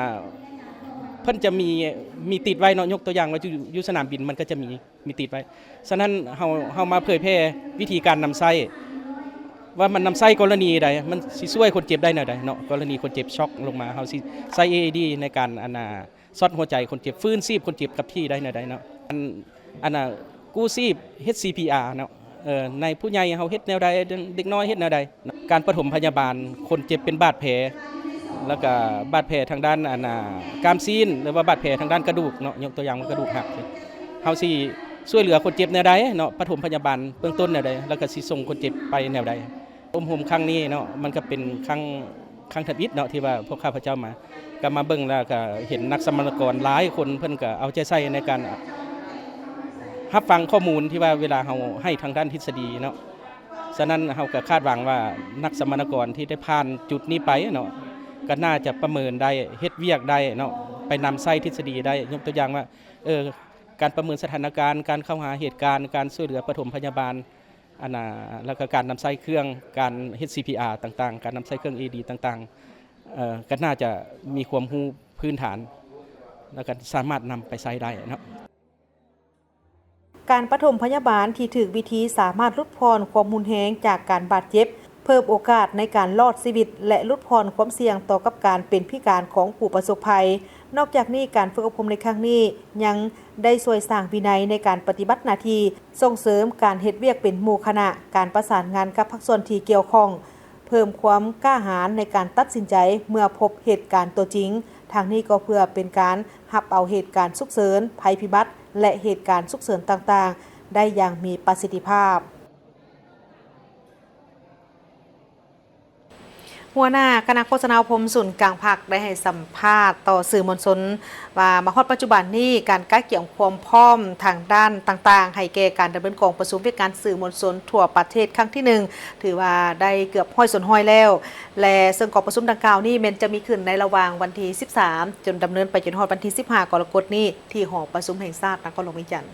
ເພິ່ນຈະມີ ມີຕິດໄວ້ເນາະ. ຍົກຕົວຢ່າງວ່າຢູ່ ຢູ່ສະໜາມບິນ ມັນກໍຈະມີ ມີຕິດໄວ້. ສະນັ້ນເຮົາ ເຮົາມາເຜີຍແຜ່ວິທີການນຳໃຊ້ ວ່າມັນນຳໃຊ້ກໍລະນີໃດ ມັນຊິຊ່ວຍຄົນເຈັບໄດ້ແນວໃດເນາະ. ກໍລະນີຄົນເຈັບຊັອກລົງມາ ເຮົາຊິໃຊ້ ເອອີດີ ໃນການ ອັນນ່າ ຊັອດຫົວໃຈຄົນເຈັບ ຟື້ນຊີບຄົນເຈັບກັບທີ່ໄດ້ແນວໃດເນາະ. ອັນ ອັນນ່າ ກູ້ຊີບ ເຮັດ ຊີພີອາ ເນາະ ເອີ ໃນຜູ້ໃຫຍ່ເຮົາເຮັດແນວໃດ ເດັກນ້ອຍເຮັດແນວໃດ. ການປະຖົມພະຍາບານຄົນເຈັບເປັນບາດແຜ ແລ້ວກະບາດແຜທາງດ້ານ ອັນນ່າ ກ້າມຊີ້ນ ຫຼືວ່າບາດແຜທາງດ້ານກະດູກເນາະ ຍົກຕົວຢ່າງວ່າກະດູກຫັກ ເຮົາຊິຊ່ວຍເຫຼືອຄົນເຈັບແນວໃດເນາະ ປະຖົມພະຍາບານເບື້ອງຕົ້ນແນວໃດ ແລ້ວກະຊິສົ່ງຄົນເຈັບໄປແນວໃດ. ອົບຮົມຄັ້ງນີ້ເນາະ ມັນກໍເປັນຄັ້ງ ຄັ້ງທຳອິດເນາະ ທີ່ວ່າພວກຂ້າພະເຈົ້າມາ ກໍມາເບິ່ງແລ້ວກໍເຫັນນັກສຳມະນາກອນຫຼາຍຄົນ ເພິ່ນກໍເອົາໃຈໃສ່ໃນການຮັບຟັງຂໍ້ມູນທີ່ວ່າເວລາເຮົາໃຫ້ທາງດ້ານທິດສະດີເນາະ. ສະນັ້ນເຮົາກໍຄາດຫວັງວ່ານັກສຳມະນາກອນທີ່ໄດ້ຜ່ານຈຸດນີ້ໄປເນາະ ກໍໜ້າຈະປະເມີນໄດ້ ເຮັດວຽກໄດ້ເນາະ ໄປນຳໃຊ້ທິດສະດີໄດ້. ຍົກຕົວຢ່າງວ່າ ເອີ ການປະເມີນສະຖານະການ ການເຂົ້າຫາເຫດການ ການຊ່ວຍເຫຼືອປະຖົມພະຍາບານ ອັນນ່າ ແລ້ວກໍການນຳໃຊ້ເຄື່ອງ ການເຮັດ ຊີພີອາ ຕ່າງໆ ການນຳໃຊ້ເຄື່ອງ ເອດີ ຕ່າງໆ ເອີ ກໍໜ້າຈະມີຄວາມຮູ້ພື້ນຖານ ແລ້ວກໍສາມາດນຳໄປໃຊ້ໄດ້ເນາະ. ການປະຖົມພະຍາບານທີ່ຖືກວິທີສາມາດຫຼຸດຜ່ອນຄວາມຮຸນແຮງຈາກການບາດເຈັບ, ເພີ່ມໂອກາດໃນການລອດຊີວິດ ແລະ ຫຼຸດຜ່ອນຄວາມສ່ຽງຕໍ່ກັບການເປັນພິການຂອງຜູ້ປະສົບໄພ. ນອກຈາກນີ້, ການຝຶກອົບຮົມໃນຄັ້ງນີ້ຍັງໄດ້ຊ່ວຍສ້າງວິໄນໃນການປະຕິບັດໜ້າທີ່, ສົ່ງເສີມການເຮັດວຽກເປັນໝູ່ຄະນະ, ການປະສານງານກັບພາກສ່ວນທີ່ກ່ຽວຂ້ອງ, ເພີ່ມຄວາມກ້າຫານໃນການຕັດສິນໃຈເມື່ອພົບເຫດການຕົວຈິງ. ທັງນີ້ກໍເພື່ອເປັນການຮັບເອົາເຫດການສຸກເສີນ, ໄພພິບັດ ແລະ ເຫດການສຸກເສີນຕ່າງໆ ໄດ້ຢ່າງມີປະສິດທິພາບ. ຫົວໜ້າຄະນະໂຄສະນາອົບຮົມສູນກາງພັກ ໄດ້ໃຫ້ສຳພາດຕໍ່ສື່ມວນຊົນວ່າ ມາຮອດປັດຈຸບັນນີ້ ການກະກຽມຄວາມພ້ອມທາງດ້ານຕ່າງໆ ໃຫ້ແກ່ການດຳເນີນກອງປະຊຸມວຽກງານສື່ມວນຊົນທົ່ວປະເທດຄັ້ງທີໜຶ່ງ ຖືວ່າໄດ້ເກືອບຮ້ອຍສ່ວນຮ້ອຍແລ້ວ ແລະ ເຊິ່ງກອງປະຊຸມດັ່ງກ່າວນີ້ແມ່ນຈະມີຂຶ້ນໃນລະຫວ່າງວັນທີສິບສາມ ຈົນດຳເນີນໄປຈົນຮອດວັນທີສິບຫ້າ ກໍລະກົດນີ້ ທີ່ຫໍປະຊຸມແຫ່ງຊາດນະຄອນຫຼວງວຽງຈັນ.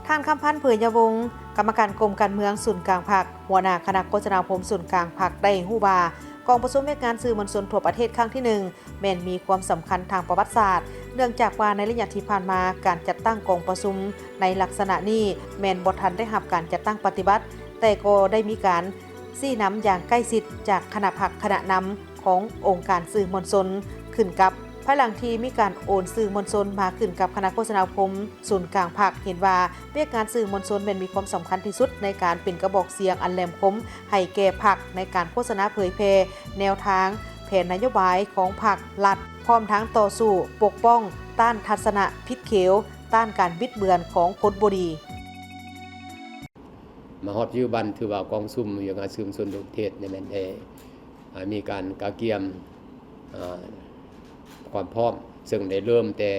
ທ່ານ ຄຳພັນ ເຜີຍຍະວົງ ກຳມະການກົມການເມືອງສູນກາງພັກ ຫົວໜ້າຄະນະໂຄສະນາອົບຮົມສູນກາງພັກ ໄດ້ໃຫ້ຮູ້ວ່າ ກອງປະຊຸມວຽກງານສື່ມວນຊົນທົ່ວປະເທດຄັ້ງທີໜຶ່ງ ແມ່ນມີຄວາມສຳຄັນທາງປະຫວັດສາດ ເນື່ອງຈາກວ່າໃນໄລຍະທີ່ຜ່ານມາ ການຈັດຕັ້ງກອງປະຊຸມໃນລັກສະນະນີ້ ແມ່ນບໍ່ທັນໄດ້ຮັບການຈັດຕັ້ງປະຕິບັດ, ແຕ່ກໍໄດ້ມີການຊີ້ນຳຢ່າງໃກ້ຊິດຈາກຄະນະພັກຄະນະນຳ ຂອງອົງການສື່ມວນຊົນ ຂຶ້ນກັບ ພາຍຫຼັງທີ່ມີການໂອນສື່ມວນຊົນມາຂຶ້ນກັບຄະນະໂຄສະນາອົບຮົມສູນກາງພັກ ເຫັນວ່າວຽກງານສື່ມວນຊົນແມ່ນມີຄວາມສຳຄັນທີ່ສຸດໃນການເປັນກະບອກສຽງອັນແຫຼມຄົມໃຫ້ແກ່ພັກ ໃນການໂຄສະນາເຜີຍແຜ່ແນວທາງ, ແຜນນະໂຍບາຍຂອງພັກລັດ ພ້ອມທັງຕໍ່ສູ້ປົກປ້ອງຕ້ານທັດສະນະຜິດຂຽວ, ຕ້ານການບິດເບືອນຂອງຄົນບໍ່ດີ. ມາຮອດປັດຈຸບັນ ຖືວ່າກອງປະຊຸມວຽກງານສື່ມວນຊົນທົ່ວປະເທດນີ້ແມ່ນໄດ້ ອ່າ ມີການກະກຽມ ອ່າ ຄວາມພ້ອມ ເຊິ່ງໄດ້ເລີ່ມແຕ່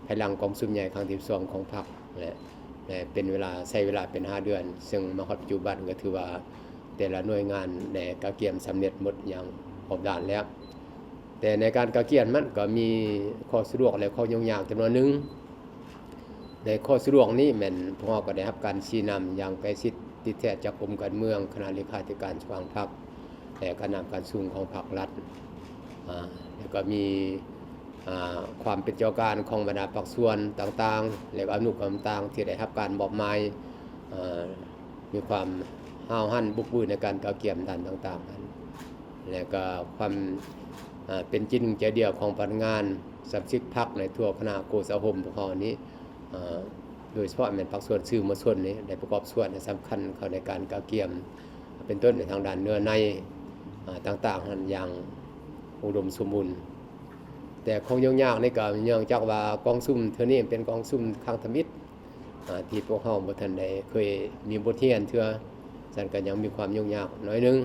ພາຍຫຼັງກອງປະຊຸມໃຫຍ່ຄັ້ງທີສິບສອງຂອງພັກ ແລະ ແລະ ເປັນເວລາ ໃຊ້ເວລາເປັນຫ້າເດືອນ ເຊິ່ງມາຮອດປັດຈຸບັນກໍຖືວ່າແຕ່ລະໜ່ວຍງານໄດ້ກະກຽມສຳເລັດໝົດຢ່າງຮອບດ້ານແລ້ວ. ແຕ່ໃນການກະກຽມນັ້ນກໍມີຂໍ້ສະດວກ ແລະ ຂໍ້ຫຍຸ້ງຍາກຈຳນວນໜຶ່ງ. ໃນຂໍ້ສະດວກນີ້ແມ່ນພວກເຮົາກໍໄດ້ຮັບການຊີ້ນຳຢ່າງໃກ້ຊິດຕິດແທດຈາກກົມການເມືອງ, ຄະນະເລຂາທິການກາງພັກ ແລະ ຄະນະການປະຊຸມຂອງພັກລັດ ອາ ແລ້ວກໍມີ ອາ ຄວາມເປັນເຈົ້າການຂອງບັນດາພາກສ່ວນຕ່າງໆ ແລະ ອະນຸກຳມະການຕ່າງໆ ທີ່ໄດ້ຮັບການມອບໝາຍ ອາ ມີຄວາມຫ້າວຫັນບຸກບືນໃນການກະກຽມດ້ານຕ່າງໆນັ້ນ ແລະ ກໍຄວາມ ອາ ເປັນຈິດໜຶ່ງໃຈດຽວຂອງພະນັກງານສະມາຊິກພັກໃນທົ່ວຄະນະໂຄສະນາອົບຮົມພວກເຮົານີ້ ອາ ໂດຍສະເພາະແມ່ນພາກສ່ວນສື່ມວນຊົນນີ້ໄດ້ປະກອບສ່ວນອັນສຳຄັນເຂົ້າໃນການກະກຽມ ເປັນຕົ້ນໃນທາງດ້ານເນື້ອໃນ ອາ ຕ່າງໆນັ້ນຢ່າງອຸດົມສົມບູນ. ແຕ່ຄວາມຫຍຸ້ງຍາກນີ້ກໍເນື່ອງຈາກວ່າກອງປະຊຸມເທື່ອນີ້ເປັນກອງປະຊຸມຄັ້ງທຳອິດ ອາ ທີ່ພວກເຮົາບໍ່ທັນໄດ້ເຄີຍມີບົດຮຽນເທື່ອ, ສະນັ້ນກໍຍັງມີຄວາມຫຍຸ້ງຍາກໜ້ອຍໜຶ່ງ.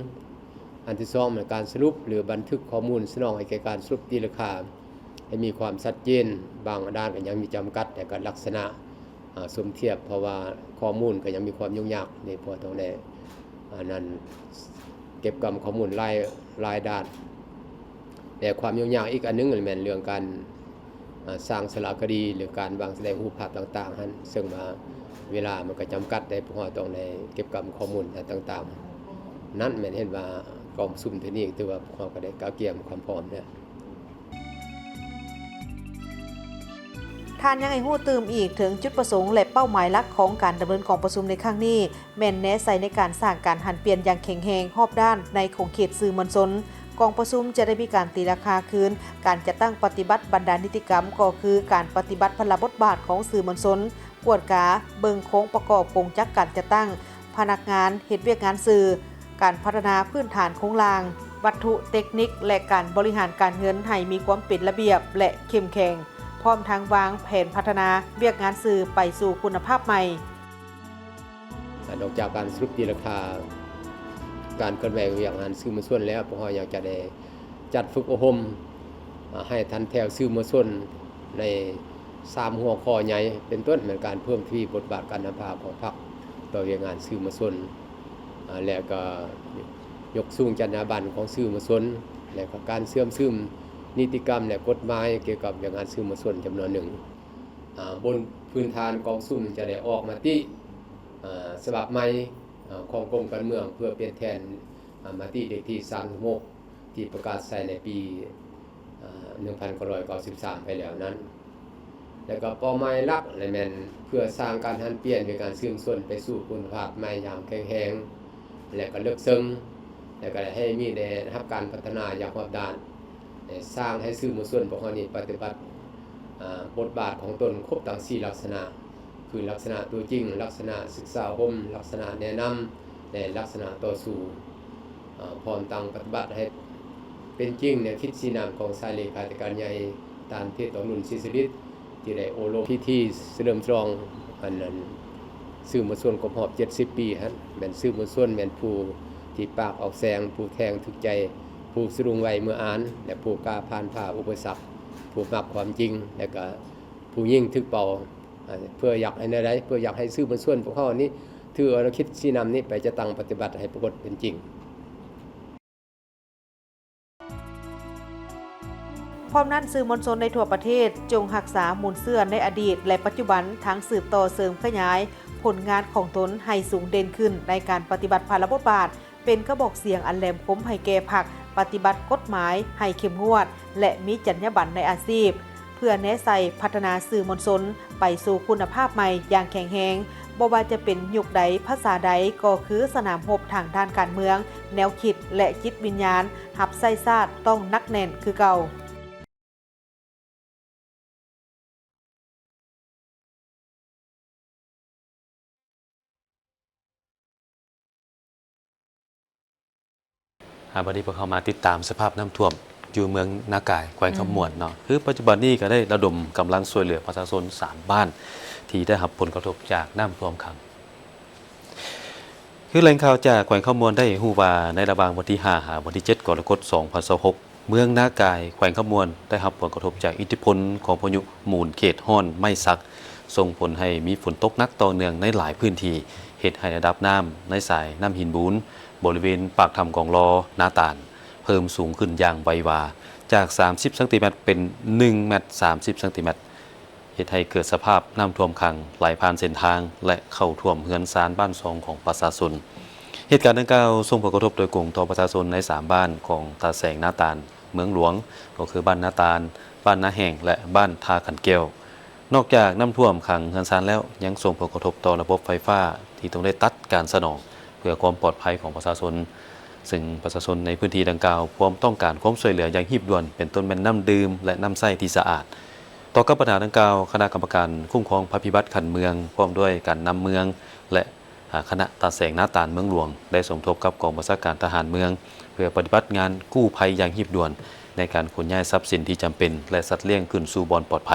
ອັນທີສອງແມ່ນການສະຫຼຸບ ຫຼື ບັນທຶກຂໍ້ມູນສະໜອງໃຫ້ແກ່ການສະຫຼຸບຕີລາຄາໃຫ້ມີຄວາມຊັດເຈນ, ບາງດ້ານກໍຍັງມີຈຳກັດ ແລະ ກໍລັກສະນະ ອາ ສົມທຽບ ເພາະວ່າຂໍ້ມູນກໍຍັງມີຄວາມຫຍຸ້ງຍາກໃນ ເພາະຕ້ອງໄດ້ ອັນນັ້ນ ເກັບກຳຂໍ້ມູນຫຼາຍ ຫຼາຍດ້ານ ແລະ ຄວາມຫຍຸ້ງຍາກອີກອັນໜຶ່ງແມ່ນເລື່ອງການ ອາ ສ້າງສາລະຄະດີ ຫຼື ການວາງສະແດງຮູບພາບຕ່າງໆຫັ້ນ ເຊິ່ງວ່າເວລາມັນກໍຈຳກັດ ແຕ່ພວກເຮົາຕ້ອງໄດ້ເກັບກຳຂໍ້ມູນຕ່າງໆ ນັ້ນແມ່ນເຫັນວ່າກອງປະຊຸມເທື່ອນີ້ຖືວ່າພວກເຮົາກໍໄດ້ກະກຽມຄວາມພ້ອມແລ້ວ. ທ່ານຍັງໃຫ້ຮູ້ຕື່ມອີກເຖິງຈຸດປະສົງ ແລະ ເປົ້າໝາຍຫຼັກຂອງການດຳເນີນກອງປະຊຸມໃນຄັ້ງນີ້ ແມ່ນແນໃສ່ໃນການສ້າງການຫັນປ່ຽນຢ່າງແຂງແຮງຮອບດ້ານໃນຂົງເຂດສື່ມວນຊົນ. ກອງປະຊຸມຈະໄດ້ມີການຕີລາຄາຄືນການຈັດຕັ້ງປະຕິບັດບັນດານິຕິກຳ ກໍຄືການປະຕິບັດພັນລະບົດບາດຂອງສື່ມວນຊົນ, ກວດກາເບິ່ງໂຄງປະກອບກົງຈັກການຈັດຕັ້ງພະນັກງານເຮັດວຽກງານສື່, ການພັດທະນາພື້ນຖານໂຄງລ່າງ, ວັດຖຸເຕັກນິກ ແລະ ການບໍລິຫານການເງິນໃຫ້ມີຄວາມເປັນລະບຽບ ແລະ ເຂັ້ມແຂງ, ພ້ອມທັງວາງແຜນພັດທະນາວຽກງານສື່ໄປສູ່ຄຸນນະພາບໃໝ່. ນອກຈາກການສະຫຼຸບຕີລາຄາການເຄື່ອນໄຫວວຽກງານສື່ມວນຊົນແລ້ວ, ພວກເຮົາຍັງຈະໄດ້ຈັດຝຶກອົບຮົມ ອາ ໃຫ້ທັນແຖວສື່ມວນຊົນໃນສາມຫົວຂໍ້ໃຫຍ່ ເປັນຕົ້ນແມ່ນການເພີ່ມທະວີບົດບາດການນຳພາຂອງພັກຕໍ່ວຽກງານສື່ມວນຊົນ ອາ ແລະ ກໍຍົກສູງຈັນຍາບັນຂອງສື່ມວນຊົນ ແລະ ກໍການເຊື່ອມຊຶມນິຕິກຳ ແລະ ກົດໝາຍກ່ຽວກັບວຽກງານສື່ມວນຊົນຈຳນວນໜຶ່ງ. ອາ ບົນພື້ນຖານກອງປະຊຸມຈະໄດ້ອອກມະຕິ ອາ ສະບັບໃໝ່ ອາ ຂອງກົມການເມືອງ ເພື່ອປ່ຽນແທນ ອາ ມະຕິເລກທີສາມສິບຫົກ ທີ່ປະກາດໃຊ້ໃນປີ ອາ ໜຶ່ງພັນເກົ້າຮ້ອຍເກົ້າສິບສາມ ໄປແລ້ວນັ້ນ ແລະ ກໍເປົ້າໝາຍຫຼັກລະແມ່ນເພື່ອສ້າງການຫັນປ່ຽນວຽກງານສື່ມວນຊົນໄປສູ່ຄຸນນະພາບໃໝ່ຢ່າງແຂງແຮງ ແລະ ກໍເລິກເຊິ່ງ ແລະ ກໍໃຫ້ມີໄດ້ຮັບການພັດທະນາຢ່າງຮອບດ້ານ ແລະ ສ້າງໃຫ້ສື່ມວນຊົນພວກເຮົານີ້ປະຕິບັດ ອາ ບົດບາດຂອງຕົນຄົບທັງສີ່ລັກສະນະ ຄືລັກສະນະຕົວຈິງ, ລັກສະນະສຶກສາອົບຮົມ, ລັກສະນະແນະນຳ ແລະ ລັກສະນະຕໍ່ສູ້ ອາ ພ້ອມທັງປະຕິບັດໃຫ້ເປັນຈິງແນວຄິດຊີ້ນຳຂອງສາຍເລຂາທິການໃຫຍ່ ທ່ານ ເທບທອງລຸນ ສີສຸລິດ ທີ່ໄດ້ໂອ້ລົມພິທີສະເຫຼີມສະຫຼອງ ອັນນັ້ນ ສື່ມວນຊົນຄົບຮອບເຈັດສິບປີຫັ້ນ ແມ່ນສື່ມວນຊົນແມ່ນຜູ້ທີ່ປາກອອກແສງ, ຜູ້ແທງຖືກໃຈ, ຜູ້ສະດຸ້ງໄຫວເມື່ອອ່ານ ແລະ ຜູ້ກ້າຜ່ານຜ່າອຸປະສັກ, ຜູ້ມັກຄວາມຈິງ ແລະ ກະຜູ້ຍິງຖືກເປົ້າ ອາ ເພື່ອຢາກໃຫ້ແນວໃດ? ເພື່ອຢາກໃຫ້ສື່ມວນຊົນພວກເຮົານີ້ຖືເອົາແນວຄິດຊີ້ນຳນີ້ໄປຈັດຕັ້ງປະຕິບັດໃຫ້ປາກົດເປັນຈິງ. ພ້ອມນັ້ນ, ສື່ມວນຊົນໃນທົ່ວປະເທດ ຈົ່ງຮັກສາມູນເຊື້ອໃນອະດີດ ແລະ ປັດຈຸບັນ, ທັງສືບຕໍ່ເສີມຂະຫຍາຍຜົນງານຂອງຕົນໃຫ້ສູງເດັ່ນຂຶ້ນໃນການປະຕິບັດພາລະບົດບາດ ເປັນກະບອກສຽງອັນແຫຼມຄົມໃຫ້ແກ່ພັກປະຕິບັດກົດໝາຍໃຫ້ເຂັ້ມງວດ ແລະ ມີຈັນຍາບັນໃນອາຊີບ ເພື່ອແນໃສ່ພັດທະນາສື່ມວນຊົນໄປສູ່ຄຸນນະພາບໃໝ່ຢ່າງແຂງແຮງ, ບໍ່ວ່າຈະເປັນຍຸກໃດ, ພາສາໃດ, ກໍຄືສະໜາມຮົບທາງດ້ານການເມືອງ, ແນວຄິດ ແລະ ຈິດວິນຍານຮັບໃຊ້ຊາດຕ້ອງໜັກແໜ້ນຄືເກົ່າ. ອ່າ ບັດນີ້ພວກເຮົາມາຕິດຕາມສະພາບນ້ຳຖ້ວມຢູ່ເມືອງນາກາຍ ແຂວງຄຳມ່ວນເນາະ. ຄືປັດຈຸບັນນີ້ກໍໄດ້ລະດົມກຳລັງຊ່ວຍເຫຼືອປະຊາຊົນສາມບ້ານ ທີ່ໄດ້ຮັບຜົນກະທົບຈາກນ້ຳຖ້ວມຂັງ. ຄືແຫຼ່ງຂ່າວຈາກແຂວງຄຳມ່ວນໄດ້ຮູ້ວ່າ ໃນລະຫວ່າງວັນທີຫ້າ ຫາວັນທີເຈັດ ກໍລະກົດ ສອງພັນຊາວຫົກ ເມືອງນາກາຍ ແຂວງຄຳມ່ວນ ໄດ້ຮັບຜົນກະທົບຈາກອິດທິພົນຂອງພາຍຸໝູນເຂດຮ້ອນໄມ້ສັກ ສົ່ງຜົນໃຫ້ມີຝົນຕົກໜັກຕໍ່ເນື່ອງໃນຫຼາຍພື້ນທີ່ ເຮັດໃຫ້ລະດັບນ້ຳໃນສາຍນ້ຳຫີນບູນ ບໍລິເວນປາກຖ້ຳກອງລໍ ນາຕານ ເພີ່ມສູງຂຶ້ນຢ່າງໄວວາ ຈາກສາມສິບຊັງຕີແມັດເປັນໜຶ່ງແມັດສາມສິບຊັງຕີແມັດ ເຮັດໃຫ້ເກີດສະພາບນ້ຳຖ້ວມຂັງ ໄຫຼຜ່ານເສັ້ນທາງ ແລະ ເຂົ້າຖ້ວມເຮືອນຊານບ້ານຊ່ອງຂອງປະຊາຊົນ. ເຫດການດັ່ງກ່າວສົ່ງຜົນກະທົບໂດຍກົງຕໍ່ປະຊາຊົນໃນສາມບ້ານຂອງຕາແສງນາຕານ ເມືອງຫຼວງ ກໍຄືບ້ານນາຕານ, ບ້ານນາແຫ້ງ ແລະ ບ້ານທ່າຂັນແກ້ວ. ນອກຈາກນ້ຳຖ້ວມຂັງເຮືອນຊານແລ້ວ ຍັງສົ່ງຜົນກະທົບຕໍ່ລະບົບໄຟຟ້າ ທີ່ຕ້ອງໄດ້ຕັດການສະໜອງ ເພື່ອຄວາມປອດໄພຂອງປະຊາຊົນ, ເຊິ່ງປະຊາຊົນໃນພື້ນທີ່ດັ່ງກ່າວ ພວມຕ້ອງການຄວາມຊ່ວຍເຫຼືອຢ່າງຮີບດ່ວນ ເປັນຕົ້ນແມ່ນນ້ຳດື່ມ ແລະ ນ້ຳໃຊ້ທີ່ສະອາດ. ຕໍ່ກັບບັນຫາດັ່ງກ່າວ, ຄະນະກຳມະການຄຸ້ມຄອງໄພພິບັດຂັ້ນເມືອງ ພ້ອມດ້ວຍການນຳເມືອງ ແລະ ຄະນະຕາແສງນາຕານເມືອງຫຼວງ ໄດ້ສົມທົບກັບກອງບັນຊາການທະຫານເມືອງ ເພື່ອປະຕິບັດງານກູ້ໄພຢ່າງຮີບດ່ວນ ໃນການຂົນຍ້າຍຊັບສິນທີ່ຈຳເປັນ ແລະ ສັດລ້ຽງຂຶ້ນສູ່ບ່ອນປອດໄພ.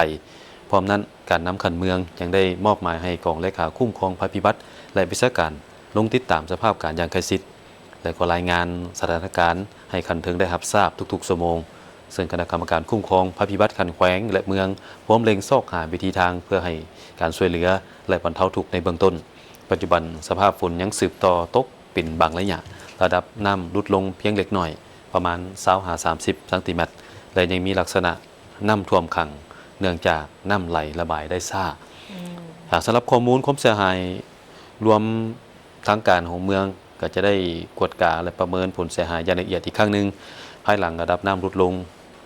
ພ້ອມນັ້ນ, ການນຳຂັ້ນເມືອງຍັງໄດ້ມອບໝາຍໃຫ້ກອງເລຂາຄຸ້ມຄອງໄພພິບັດ ແລະ ວິຊາການລົງຕິດຕາມສະພາບການຢ່າງໃກ້ຊິດ ແລະ ກໍລາຍງານສະຖານະການໃຫ້ຂັ້ນເທິງໄດ້ຮັບຊາບທຸກໆຊົ່ວໂມງ, ເຊິ່ງຄະນະກຳມະການຄຸ້ມຄອງໄພພິບັດຂັ້ນແຂວງ ແລະ ເມືອງ ພວມເລັ່ງຊອກຫາວິທີທາງເພື່ອໃຫ້ການຊ່ວຍເຫຼືອ ແລະ ບັນເທົາທຸກໃນເບື້ອງຕົ້ນ. ປັດຈຸບັນສະພາບຝົນຍັງສືບຕໍ່ຕົກເປັນບາງໄລຍະ, ລະດັບນ້ຳຫຼຸດລົງພຽງເລັກນ້ອຍ, ປະມານຊາວຫາສາມສິບຊັງຕີແມັດ ແລະ ຍັງມີລັກສະນະ ນ້ຳຖ້ວມຂັງ ເນື່ອງຈາກນ້ຳໄຫຼລະບາຍໄດ້ຊ້າ. ອືມ ອ່າ ສຳລັບຂໍ້ມູນຄວາມເສຍຫາຍລວມ, ທາງການຂອງເມືອງກໍຈະໄດ້ກວດກາ ແລະ ປະເມີນຜົນເສຍຫາຍຢ່າງລະອຽດອີກຄັ້ງໜຶ່ງ ພາຍຫຼັງລະດັບນ້ຳຫຼຸດລົງ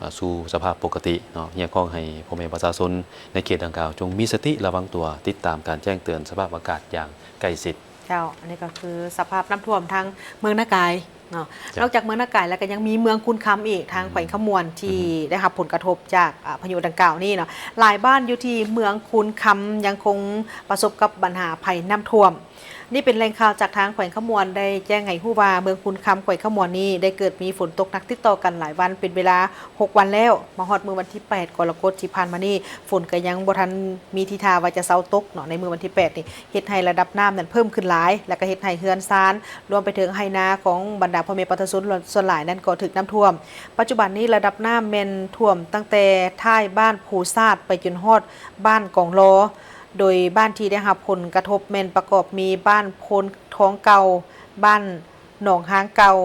ອ່າ ສູ່ສະພາບປົກກະຕິເນາະ. ຮຽກຮ້ອງໃຫ້ພໍ່ແມ່ປະຊາຊົນໃນເຂດດັ່ງກ່າວ ຈົ່ງມີສະຕິລະວັງຕົວ, ຕິດຕາມການແຈ້ງເຕືອນສະພາບອາກາດຢ່າງໃກ້ຊິດ. ເຈົ້າ, ອັນນີ້ກໍຄືສະພາບນ້ຳຖ້ວມທາງເມືອງນາກາຍ ເນາະ. ເຈົ້າ. ນອກຈາກເມືອງນາກາຍແລ້ວ ກໍຍັງມີເມືອງຄູນຄຳອີກ ທາງ ອືມ ແຂວງຄຳມ່ວນ ທີ່ ອືມ ໄດ້ຮັບຜົນກະທົບຈາກ ອາ ພາຍຸດັ່ງກ່າວນີ້ເນາະ. ຫຼາຍບ້ານຢູ່ທີ່ເມືອງຄູນຄຳຍັງຄົງປະສົບກັບບັນຫາໄພນ້ຳຖ້ວມ. ນີ້ເປັນແຫຼ່ງຂ່າວຈາກທາງແຂວງຄຳມ່ວນ ໄດ້ແຈ້ງໃຫ້ຮູ້ວ່າ ເມືອງຄູນຄຳ ແຂວງຄຳມ່ວນນີ້ ໄດ້ເກີດມີຝົນຕົກໜັກຕິດຕໍ່ກັນຫຼາຍວັນ ເປັນເວລາຫົກວັນແລ້ວ. ມາຮອດມື້ວັນທີແປດ ກໍລະກົດທີ່ຜ່ານມານີ້ ຝົນກໍຍັງບໍ່ທັນມີທີທ່າວ່າຈະເຊົາຕົກເນາະ. ໃນມື້ວັນທີແປດນີ້ ເຮັດໃຫ້ລະດັບນ້ຳນັ້ນເພີ່ມຂຶ້ນຫຼາຍ ແລະ ກໍເຮັດໃຫ້ເຮືອນຊານ ລວມໄປເຖິງໄຮ່ນາຂອງບັນດາພໍ່ແມ່ປະຊາຊົນສ່ວນຫຼາຍນັ້ນກໍຖືກນ້ຳຖ້ວມ. ປັດຈຸບັນນີ້ລະດັບນ້ຳແມ່ນຖ້ວມຕັ້ງແຕ່ທ້າຍບ້ານພູຊາດ ໄປຈົນຮອດບ້ານກອງລໍ. ໂດຍບ້ານທີ່ໄດ້ຮັບຜົນກະທົບແມ່ນປະກອບມີບ້ານໂພນທອງເກົ່າ, ບ້ານໜອງຮາງເກົ່າ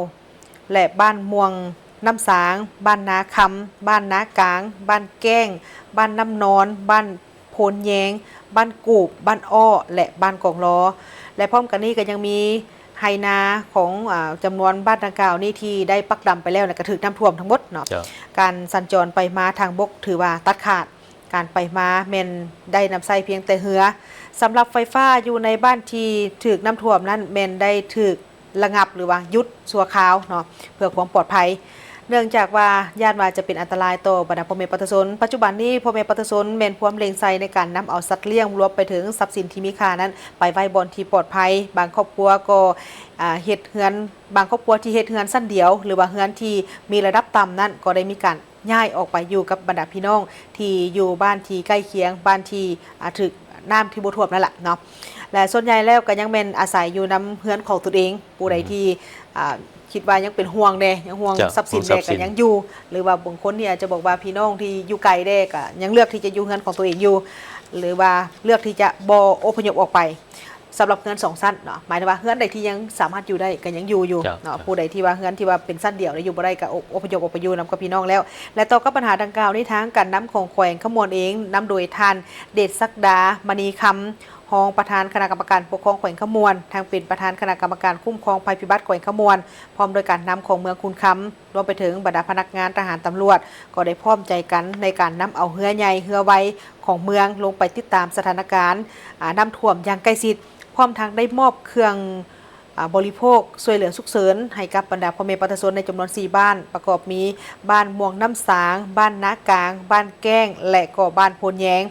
ແລະ ບ້ານມ່ວງນ້ຳສາງ, ບ້ານນາຄຳ, ບ້ານນາກາງ, ບ້ານແກ້ງ, ບ້ານນ້ຳນອນ, ບ້ານໂພນແຍງ, ບ້ານກູບ, ບ້ານອ້ອ ແລະ ບ້ານກອງລໍ. ແລະ ພ້ອມກັນນີ້ກໍຍັງມີໄຮ່ນາຂອງ ອາ ຈຳນວນບ້ານດັ່ງກ່າວນີ້ທີ່ໄດ້ປັກດຳໄປແລ້ວນະ ກໍຖືກນ້ຳຖ້ວມທັງໝົດເນາະ. ເຈົ້າ. ການສັນຈອນໄປມາທາງບົກຖືວ່າຕັດຂາດ. ການໄປມາແມ່ນໄດ້ນຳໃຊ້ພຽງແຕ່ເຮືອ. ສຳລັບໄຟຟ້າຢູ່ໃນບ້ານທີ່ຖືກນ້ຳຖ້ວມນັ້ນແມ່ນໄດ້ຖືກລະງັບ ຫຼືວ່າຢຸດຊົ່ວຄາວເນາະ ເພື່ອຄວາມປອດໄພ ເນື່ອງຈາກວ່າຢ້ານວ່າຈະເປັນອັນຕະລາຍຕໍ່ບັນດາພໍ່ແມ່ປະຊາຊົນ. ປັດຈຸບັນນີ້ພໍ່ແມ່ປະຊາຊົນແມ່ນພວມເລັງໃສ່ໃນການນຳເອົາສັດລ້ຽງ ລວມໄປເຖິງຊັບສິນທີ່ມີຄ່ານັ້ນ ໄປໄວ້ບ່ອນທີ່ປອດໄພ. ບາງຄອບຄົວກໍ ອາ ເຮັດເຮືອນ, ບາງຄອບຄົວທີ່ເຮັດເຮືອນຊັ້ນດຽວ ຫຼືວ່າເຮືອນທີ່ມີລະດັບຕ່ຳນັ້ນ ກໍໄດ້ມີການ ຍ້າຍອອກໄປຢູ່ກັບບັນດາພີ່ນ້ອງທີ່ຢູ່ບ້ານທີ່ໃກ້ຄຽງ, ບ້ານທີ່ ອາ ຖືກນ້ຳທີ່ບໍ່ຖ້ວມນັ້ນລະເນາະ ແລະ ສ່ວນໃຫຍ່ແລ້ວກໍຍັງແມ່ນອາໄສຢູ່ນຳເຮືອນຂອງຕົນເອງ. ຜູ້ໃດ ອືມ ທີ່ ອາ ຄິດວ່າຍັງເປັນຫ່ວງແດ່ ຍັງຫ່ວງ ເຈົ້າ ຊັບສິນແດ່ ຫ່ວງຊັບສິນ ກໍຍັງຢູ່ ຫຼືວ່າບາງຄົນນີ້ອາດຈະບອກວ່າພີ່ນ້ອງທີ່ຢູ່ໄກແດ່ ກໍຍັງເລືອກທີ່ຈະຢູ່ເຮືອນຂອງຕົວເອງຢູ່ ຫຼືວ່າເລືອກທີ່ຈະບໍ່ອົບພະຍົບອອກໄປ. ສຳລັບເຮືອນສອງຊັ້ນເນາະ ໝາຍເຖິງວ່າເຮືອນໃດທີ່ຍັງສາມາດຢູ່ໄດ້ກໍຍັງຢູ່ຢູ່ ເຈົ້າ ເນາະ ເຈົ້າ ຜູ້ໃດທີ່ວ່າເຮືອນທີ່ວ່າເປັນຊັ້ນດຽວແລ້ວຢູ່ບໍ່ໄດ້ກໍອົບ ອົບພະຍົບອອກໄປຢູ່ນຳກັບພີ່ນ້ອງແລ້ວ. ແລະ ຕໍ່ກັບບັນຫາດັ່ງກ່າວນີ້ ທາງການນຳຂອງແຂວງຄຳມ່ວນເອງ ນຳໂດຍທ່ານ ເດດສັກດາ ມະນີຄຳ ຮອງປະທານຄະນະກຳມະການປົກຄອງແຂວງຄຳມ່ວນ ທັງເປັນປະທານຄະນະກຳມະການຄຸ້ມຄອງໄພພິບັດແຂວງຄຳມ່ວນ ພ້ອມໂດຍການນຳຂອງເມືອງຄູນຄຳ ລວມໄປເຖິງບັນດາພະນັກງານທະຫານຕຳຫຼວດ ກໍໄດ້ພ້ອມໃຈກັນໃນການນຳເອົາເຮືອໃຫຍ່ເຮືອໄວຂອງເມືອງລົງໄປຕິດຕາມສະຖານະການ ອາ ນ້ຳຖ້ວມຢ່າງໃກ້ຊິດ, ພ້ອມທັງໄດ້ມອບເຄື່ອງ ອາ ບໍລິໂພກຊ່ວຍເຫຼືອສຸກເສີນໃຫ້ກັບບັນດາພໍ່ແມ່ປະຊາຊົນໃນຈຳນວນສີ່ບ້ານ ປະກອບມີບ້ານມ່ວງນ້ຳສາງ, ບ້ານນາກາງ, ບ້ານແກ້ງ ແລະ ກໍບ້ານໂພນແຍງ.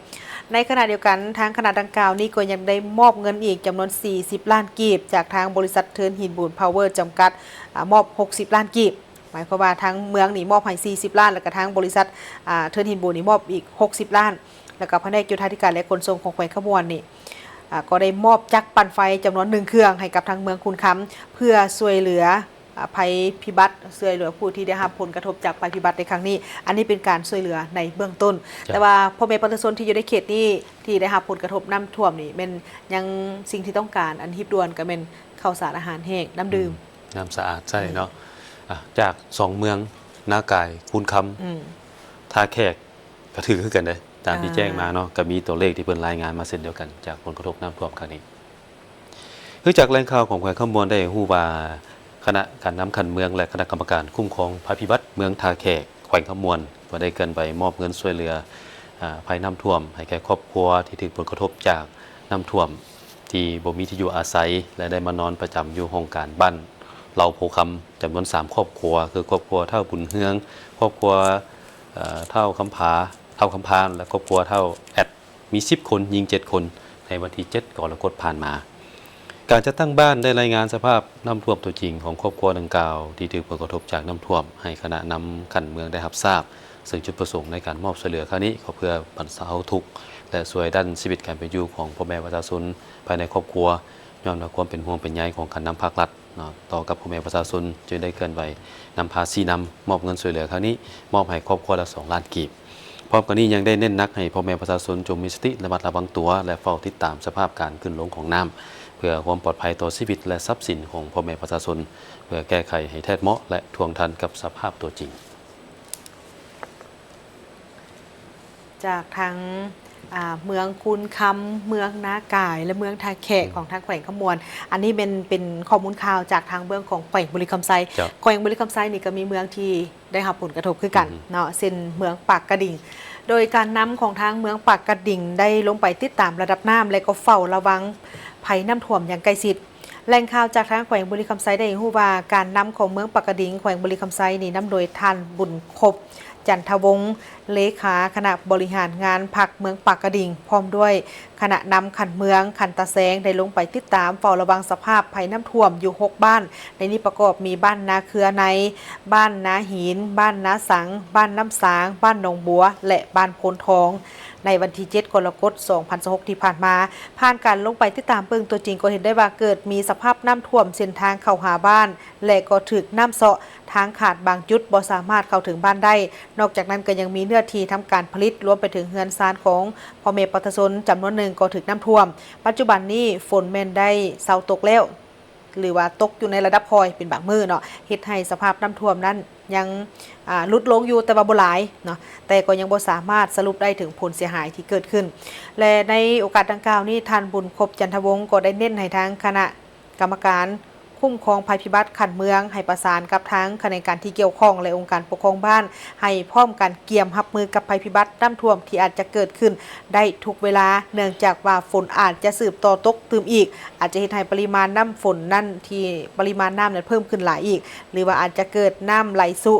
ໃນຂະນະດຽວກັນ ທາງຄະນະດັ່ງກ່າວນີ້ກໍຍັງໄດ້ມອບເງິນອີກຈຳນວນສີ່ສິບລ້ານກີບ ຈາກທາງບໍລິສັດເທີນຫີນບູນພາວເວີຈຳກັດ ອາ ມອບຫົກສິບລ້ານກີບ. ໝາຍຄວາມວ່າທາງເມືອງນີ້ມອບໃຫ້ສີ່ສິບລ້ານ ແລ້ວກໍທາງບໍລິສັດ ອາ ເທີນຫີນບູນນີ້ມອບອີກຫົກສິບລ້ານ ແລ້ວກໍພະແນກໂຍທາທິການ ແລະ ຂົນສົ່ງຂອງແຂວງຄຳມ່ວນນີ້ ອາ ກໍໄດ້ມອບຈັກປັ່ນໄຟຈຳນວນໜຶ່ງເຄື່ອງໃຫ້ກັບທາງເມືອງຄູນຄຳ ເພື່ອຊ່ວຍເຫຼືອ ອາ ໄພພິບັດ ຊ່ວຍເຫຼືອຜູ້ທີ່ໄດ້ຮັບຜົນກະທົບຈາກໄພພິບັດໃນຄັ້ງນີ້. ອັນນີ້ເປັນການຊ່ວຍເຫຼືອໃນເບື້ອງຕົ້ນ. ເຈົ້າ. ແຕ່ວ່າພໍ່ແມ່ປະຊາຊົນທີ່ຢູ່ໃນເຂດນີ້ ທີ່ໄດ້ຮັບຜົນກະທົບນ້ຳຖ້ວມນີ້ ແມ່ນຍັງສິ່ງທີ່ຕ້ອງການອັນຮີບດ່ວນກໍແມ່ນ ເຂົ້າສານອາຫານແຫ້ງ, ນ້ຳດື່ມ, ອືມ ນ້ຳສະອາດໃຊ້ເນາະ. ອືມ ອາ ຈາກສອງເມືອງ ນາກາຍ, ຄູນຄຳ, ອືມ ທ່າແຂກ ກໍຖືກຄືກັນເດ້. ຕາມທີ່ ອ່າ ແຈ້ງມາເນາະ ກໍມີຕົວເລກທີ່ເພິ່ນລາຍງານມາເຊັ່ນດຽວກັນ ຈາກຜົນກະທົບນ້ຳຖ້ວມຄັ້ງນີ້. ຄືຈາກແຫຼ່ງຂ່າວຂອງແຂວງຄຳມ່ວນໄດ້ຮູ້ວ່າ ຄະນະການນຳຂັ້ນເມືອງ ແລະ ຄະນະກຳມະການຄຸ້ມຄອງໄພພິບັດເມືອງທ່າແຂກ ແຂວງຄຳມ່ວນ ກໍໄດ້ເຄື່ອນໄຫວມອບເງິນຊ່ວຍເຫຼືອ ອາ ໄພນ້ຳຖ້ວມ ໃຫ້ແກ່ຄອບຄົວທີ່ຖືກຜົນກະທົບຈາກນ້ຳຖ້ວມ ທີ່ບໍ່ມີທີ່ຢູ່ອາໄສ ແລະ ໄດ້ມານອນປະຈຳຢູ່ຫ້ອງການບ້ານເຫຼົ່າໂພຄຳ ຈຳນວນສາມຄອບຄົວ ຄືຄອບຄົວທ້າວບຸນເຮືອງ, ຄອບຄົວ ເອີ ທ້າວຄຳຜາ, ທ້າວຄຳພານ ແລະ ຄອບຄົວທ້າວແອັດ ມີສິບຄົນ, ຍິງເຈັດຄົນ ໃນວັນທີເຈັດ ກໍລະກົດຜ່ານມາ. ການຈັດຕັ້ງບ້ານໄດ້ລາຍງານສະພາບນ້ຳຖ້ວມຕົວຈິງຂອງຄອບຄົວດັ່ງກ່າວ ທີ່ຖືກຜົນກະທົບຈາກນ້ຳຖ້ວມ ໃຫ້ຄະນະນຳຂັ້ນເມືອງໄດ້ຮັບຊາບ, ເຊິ່ງຈຸດປະສົງໃນການມອບຊ່ວຍເຫຼືອຄັ້ງນີ້ ກໍເພື່ອບັນເທົາທຸກ ແລະ ຊ່ວຍດັນຊີວິດການເປັນຢູ່ຂອງພໍ່ແມ່ປະຊາຊົນພາຍໃນຄອບຄົວ ຍ້ອນວ່າຄວາມເປັນຫ່ວງເປັນໃຍຂອງການນຳພາກລັດ ເນາະ ຕໍ່ກັບພໍ່ແມ່ປະຊາຊົນ ຈຶ່ງໄດ້ເຄື່ອນໄຫວນຳພາຊີ້ນຳ ມອບເງິນຊ່ວຍເຫຼືອຄັ້ງນີ້ ມອບໃຫ້ຄອບຄົວລະສອງລ້ານກີບ. ພ້ອມກັນນີ້ຍັງໄດ້ເນັ້ນໜັກໃຫ້ພໍ່ແມ່ປະຊາຊົນຈົ່ງມີສະຕິລະມັດລະວັງຕົວ ແລະ ເຝົ້າຕິດຕາມສະພາບການຂຶ້ນລົງຂອງນ້ຳ ເພື່ອຄວາມປອດໄພຕໍ່ຊີວິດ ແລະ ຊັບສິນຂອງພໍ່ແມ່ປະຊາຊົນ ເພື່ອແກ້ໄຂໃຫ້ແທດເໝາະ ແລະ ທ່ວງທັນກັບສະພາບຕົວຈິງ. ຈາກທາງ ອາ ເມືອງຄູນຄຳ, ເມືອງນາກາຍ ແລະ ເມືອງທ່າແຂກ ອືມ ຂອງທາງແຂວງຄຳມ່ວນ. ອັນນີ້ແມ່ນເປັນຂໍ້ມູນຂ່າວຈາກທາງເບື້ອງຂອງແຂວງບໍລິຄຳໄຊ. ເຈົ້າ. ແຂວງບໍລິຄຳໄຊນີ້ກໍມີເມືອງທີ່ໄດ້ຮັບຜົນກະທົບຄືກັນ ອືມ ເນາະ ເຊັ່ນເມືອງປາກກະດິງ. ໂດຍການນຳຂອງທາງເມືອງປາກກະດິງໄດ້ລົງໄປຕິດຕາມລະດັບນ້ຳ ແລະ ກໍເຝົ້າລະວັງໄພນ້ຳຖ້ວມຢ່າງໃກ້ຊິດ. ແຫຼ່ງຂ່າວຈາກທາງແຂວງບໍລິຄຳໄຊໄດ້ຮູ້ວ່າ ການນຳຂອງເມືອງປາກກະດິງ ແຂວງບໍລິຄຳໄຊນີ້ ນຳໂດຍທ່ານ ບຸນຄົບ ຈັນທະວົງ ເລຂາຄະນະບໍລິຫານງານພັກເມືອງປາກກະດິງ ພ້ອມດ້ວຍຄະນະນຳຂັ້ນເມືອງ, ຂັ້ນຕາແສງ ໄດ້ລົງໄປຕິດຕາມເຝົ້າລະວັງສະພາບໄພນ້ຳຖ້ວມຢູ່ຫົກບ້ານ, ໃນນີ້ປະກອບມີບ້ານນາເຄືອໃນ, ບ້ານນາຫີນ, ບ້ານນາສັງ, ບ້ານນ້ຳສາງ, ບ້ານໜອງບົວ ແລະ ບ້ານໂພນທອງ. ໃນວັນທີເຈັດ ກໍລະກົດ ສອງພັນຊາວຫົກ ທີ່ຜ່ານມາ, ຜ່ານການລົງໄປຕິດຕາມເບິ່ງຕົວຈິງ ກໍເຫັນໄດ້ວ່າເກີດມີສະພາບນ້ຳຖ້ວມເສັ້ນທາງເຂົ້າຫາບ້ານ ແລະ ກໍຖືກນ້ຳເຊາະ, ທາງຂາດບາງຈຸດບໍ່ສາມາດເຂົ້າເຖິງບ້ານໄດ້. ນອກຈາກນັ້ນກໍຍັງມີເນື້ອທີ່ທຳການຜະລິດ, ລວມໄປເຖິງເຮືອນຊານຂອງພໍ່ແມ່ປະຊາຊົນຈຳນວນໜຶ່ງກໍຖືກນ້ຳຖ້ວມ. ປັດຈຸບັນນີ້ຝົນແມ່ນໄດ້ເຊົາຕົກແລ້ວ ຫຼືວ່າຕົກຢູ່ໃນລະດັບຄ່ອຍເປັນບາງມື້ເນາະ, ເຮັດໃຫ້ສະພາບນ້ຳຖ້ວມນັ້ນຍັງ ອ່າ ຫຼຸດລົງຢູ່ ແຕ່ວ່າບໍ່ຫຼາຍເນາະ, ແຕ່ກໍຍັງບໍ່ສາມາດສະຫຼຸບໄດ້ເຖິງຜົນເສຍຫາຍທີ່ເກີດຂຶ້ນ. ແລະ ໃນໂອກາດດັ່ງກ່າວນີ້ ທ່ານ ບຸນຄົບ ຈັນທະວົງ ກໍໄດ້ເນັ້ນໃຫ້ທາງຄະນະກຳມະການຄຸ້ມຄອງໄພພິບັດຂັ້ນເມືອງ ໃຫ້ປະສານກັບທາງຂະແໜງການທີ່ກ່ຽວຂ້ອງ ແລະ ອົງການປົກຄອງບ້ານ ໃຫ້ພ້ອມກັນກຽມຮັບມືກັບໄພພິບັດນ້ຳຖ້ວມທີ່ອາດຈະເກີດຂຶ້ນໄດ້ທຸກເວລາ, ເນື່ອງຈາກວ່າຝົນອາດຈະສືບຕໍ່ຕົກຕື່ມອີກ, ອາດຈະເຮັດໃຫ້ປະລິມານນ້ຳຝົນນັ້ນ ທີ່ປະລິມານນ້ຳນັ້ນເພີ່ມຂຶ້ນຫຼາຍອີກ ຫຼືວ່າອາດຈະເກີດນ້ຳໄຫຼຊຸ.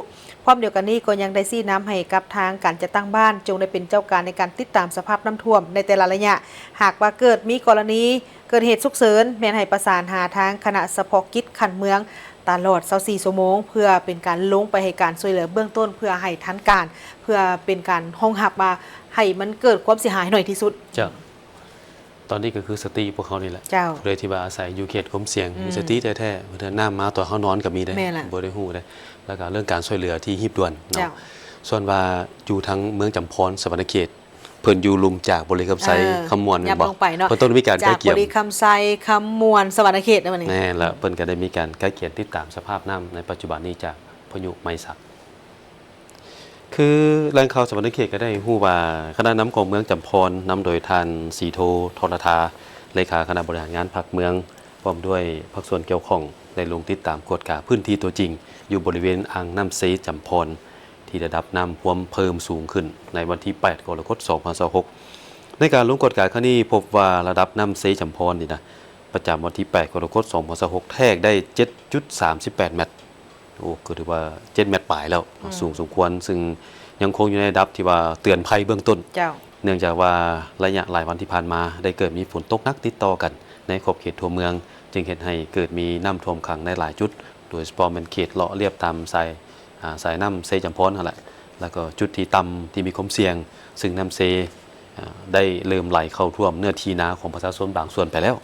ພ້ອມດຽວກັນນີ້ກໍຍັງໄດ້ຊີ້ນຳໃຫ້ກັບທາງການຈັດຕັ້ງບ້ານ ຈົ່ງໄດ້ເປັນເຈົ້າການໃນການຕິດຕາມສະພາບນ້ຳຖ້ວມໃນແຕ່ລະໄລຍະ. ຫາກວ່າເກີດມີກໍລະນີເກີດເຫດສຸກເສີນ ແມ່ນໃຫ້ປະສານຫາທາງຄະນະສະເພາະກິດຂັ້ນເມືອງຕະຫຼອດຊາວສີ່ຊົ່ວໂມງ ເພື່ອເປັນການລົງໄປໃຫ້ການຊ່ວຍເຫຼືອເບື້ອງຕົ້ນ ເພື່ອໃຫ້ທັນການ, ເພື່ອເປັນການຮອງຮັບວ່າໃຫ້ມັນເກີດຄວາມເສຍຫາຍໜ້ອຍທີ່ສຸດ. ເຈົ້າ. ຕອນນີ້ກໍຄືສະຕິພວກເຮົານີ້ແຫຼະ. ເຈົ້າ. ຜູ້ໃດທີ່ວ່າອາໄສຢູ່ເຂດຄວາມສ່ຽງ ອືມ ມີສະຕິແທ້ໆ, ບາງເທື່ອນ້ຳມາຕອນເຮົານອນກໍມີເດ້, ແມ່ນລະ ບໍ່ໄດ້ຮູ້ເດ້. ແລ້ວກໍເລື່ອງການຊ່ວຍເຫຼືອທີ່ຮີບດ່ວນເນາະ. ເຈົ້າ. ສ່ວນວ່າຢູ່ທາງເມືອງຈຳພອນ ສະຫວັນນະເຂດ ເພິ່ນຢູ່ລຸ່ມຈາກບໍລິຄຳໄຊ ເອີ ຄຳມ່ວນ ແມ່ນບໍ່? ຍັບລົງໄປເນາະ, ເພິ່ນຕ້ອງມີການໄກ່ເກ່ຽມ ຈາກບໍລິຄຳໄຊ ຄຳມ່ວນ ສະຫວັນນະເຂດ ແມ່ນລະ. ເພິ່ນກໍໄດ້ມີການໄກ່ກ່ຽມຕິດຕາມສະພາບນ້ຳໃນປັດຈຸບັນນີ້ຈາກພາຍຸໄມສັກ. ຄືແຫຼ່ງຂ່າວສະຫວັນນະເຂດກໍໄດ້ຮູ້ວ່າ ຄະນະນຳຂອງເມືອງຈຳພອນ ນຳໂດຍທ່ານ ສີໂທ ທໍລະທາ ເລຂາຄະນະບໍລິຫານງານພັກເມືອງ ພ້ອມດ້ວຍພາກສ່ວນກ່ຽວຂ້ອງ ໄດ້ລົງຕິດຕາມກວດກາພື້ນທີ່ຕົວຈິງ ຢູ່ບໍລິເວນອ່າງນ້ຳເຊຈຳພອນ ທີ່ລະດັບນ້ຳພວມເພີ່ມສູງຂຶ້ນໃນວັນທີແປດ ກໍລະກົດ ສອງພັນຊາວຫົກ. ໃນການລົງກວດກາຄັ້ງນີ້ ພົບວ່າລະດັບນ້ຳເຊຈຳພອນນີ້ນະ ປະຈຳວັນທີແປດ ກໍລະກົດ ສອງພັນຊາວຫົກ ແທກໄດ້ ເຈັດຈຸດສາມສິບແປດແມັດ. ໂອ້ ກໍຖືວ່າເຈັດແມັດປາຍແລ້ວເນາະ, ອືມ ສູງສົມຄວນ, ຊຶ່ງຍັງຄົງຢູ່ໃນລະດັບທີ່ວ່າເຕືອນໄພເບື້ອງຕົ້ນ. ເຈົ້າ. ເນື່ອງຈາກວ່າໄລຍະຫຼາຍວັນທີ່ຜ່ານມາ ໄດ້ເກີດມີຝົນຕົກໜັກຕິດຕໍ່ກັນໃນຂອບເຂດທົ່ວເມືອງ, ຈຶ່ງເຮັດໃຫ້ເກີດມີນ້ຳຖ້ວມຂັງໃນຫຼາຍຈຸດ, ໂດຍສະເພາະແມ່ນເຂດເລາະລຽບຕາມສາຍ ອາ ສາຍນ້ຳເຊຈຳພອນຫັ້ນແຫຼະ, ແລ້ວກໍຈຸດທີ່ຕ່ຳທີ່ມີຄວາມສ່ຽງ, ຊຶ່ງນ້ຳເຊ ອາ ໄດ້ເລີ່ມໄຫຼເຂົ້າຖ້ວມເນື້ອທີ່ນາຂອງປະຊາຊົນບາງສ່ວນໄປແລ້ວ.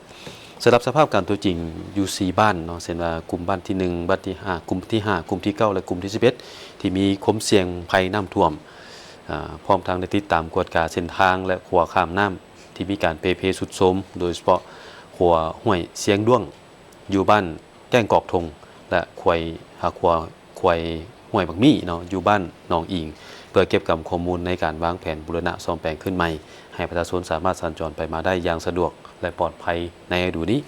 ສຳລັບສະພາບການຕົວຈິງຢູ່ສີ່ບ້ານເນາະ, ເຊັ່ນວ່າກຸ່ມບ້ານທີໜຶ່ງ, ບ້ານທີຫ້າ, ກຸ່ມທີຫ້າ, ກຸ່ມທີເກົ້າ ແລະ ກຸ່ມທີສິບເອັດ ທີ່ມີຄວາມສ່ຽງໄພນ້ຳຖ້ວມ, ອາ ພ້ອມທັງໄດ້ຕິດຕາມກວດກາເສັ້ນທາງ ແລະ ຂົວຂ້າມນ້ຳທີ່ມີການເປ່ເພຊຸດໂຊມ, ໂດຍສະເພາະຂົວຫ້ວຍຊຽງດ້ວງ ຢູ່ບ້ານແກ້ງກອກທົງ ແລະ ຄວາຍ ອາ ຂົວ ຄວາຍຫ້ວຍບັກມີ້ເນາະ ຢູ່ບ້ານໜອງອີງ ເພື່ອເກັບກຳຂໍ້ມູນໃນການວາງແຜນບູລະນະສ້ອມແປງຄືນໃໝ່ ໃຫ້ປະຊາຊົນສາມາດສັນຈອນໄປມາໄດ້ຢ່າງສະດວກ ແລະ ປອດໄພໃນລະດູນີ້.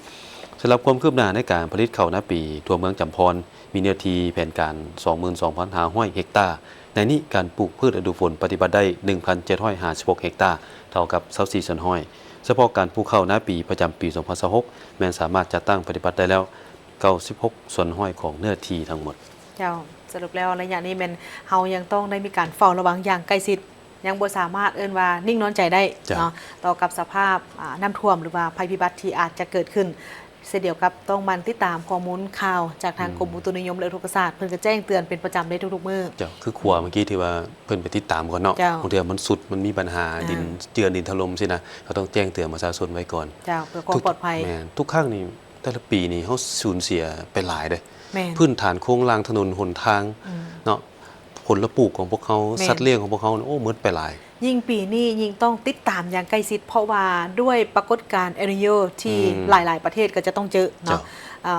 ສຳລັບຄວາມຄືບໜ້າໃນການຜະລິດເຂົ້ານາປີທົ່ວເມືອງຈຳພອນ ມີເນື້ອທີ່ແຜນການ ສອງໝື່ນສອງພັນຫ້າຮ້ອຍເຮັກຕາ, ໃນນີ້ການປູກພືດລະດູຝົນປະຕິບັດໄດ້ ໜຶ່ງພັນເຈັດຮ້ອຍຫ້າສິບຫົກເຮັກຕາ, ເທົ່າກັບ ຊາວສີ່ສ່ວນຮ້ອຍ. ສະເພາະການປູກເຂົ້ານາປີປະຈຳປີ ສອງພັນຊາວຫົກ ແມ່ນສາມາດຈັດຕັ້ງປະຕິບັດໄດ້ແລ້ວ ເກົ້າສິບຫົກສ່ວນຮ້ອຍຂອງເນື້ອທີ່ທັງໝົດ. ເຈົ້າ, ສະຫຼຸບແລ້ວໄລຍະນີ້ແມ່ນເຮົາຍັງຕ້ອງໄດ້ມີການເຝົ້າລະວັງຢ່າງໃກ້ຊິດ, ຍັງບໍ່ສາມາດເອີ້ນວ່ານິ່ງນອນໃຈໄດ້ ເຈົ້າ ເນາະ ຕໍ່ກັບສະພາບ ອາ ນ້ຳຖ້ວມ ຫຼືວ່າໄພພິບັດທີ່ອາດຈະເກີດຂຶ້ນ. ເຊັ່ນດຽວກັບຕ້ອງໝັ່ນຕິດຕາມຂໍ້ມູນຂ່າວຈາກທາງ ອືມ ກົມອຸຕຸນິຍົມ ແລະ ອຸທົກກະສາດ, ເພິ່ນກໍແຈ້ງເຕືອນເປັນປະຈຳໃນທຸກໆມື້. ເຈົ້າ, ຄືຂົວເມື່ອກີ້ທີ່ວ່າເພິ່ນໄປຕິດຕາມກ່ອນເນາະ, ເຈົ້າ ບາງເທື່ອມັນຊຸດ ມັນມີບັນຫາ ອ່າ ດິນເຈື່ອນ ດິນຖະຫຼົ່ມຊີ້ນະ, ເຮົາຕ້ອງແຈ້ງເຕືອນປະຊາຊົນໄວ້ກ່ອນ ເຈົ້າ ເພື່ອຄວາມປອດໄພ. ແມ່ນ, ທຸກຄັ້ງນີ້ ແຕ່ລະປີນີ້ເຮົາສູນເສຍໄປຫຼາຍເດ້. ແມ່ນ, ພື້ນຖານໂຄງລ່າງຖະໜົນຫົນທາງ ອືມ ເນາະ, ຜົນລະປູກຂອງພວກເຮົາ, ແມ່ນ ສັດລ້ຽງຂອງພວກເຮົາ ໂອ້ ໝົດໄປຫຼາຍ. ຍິ່ງປີນີ້ຍິ່ງຕ້ອງຕິດຕາມຢ່າງໃກ້ຊິດ ເພາະວ່າດ້ວຍປາກົດການເອລນີໂຍທີ່ ອືມ ຫຼາຍໆປະເທດກໍຈະຕ້ອງເຈີເນາະ. ເຈົ້າ, ເອີ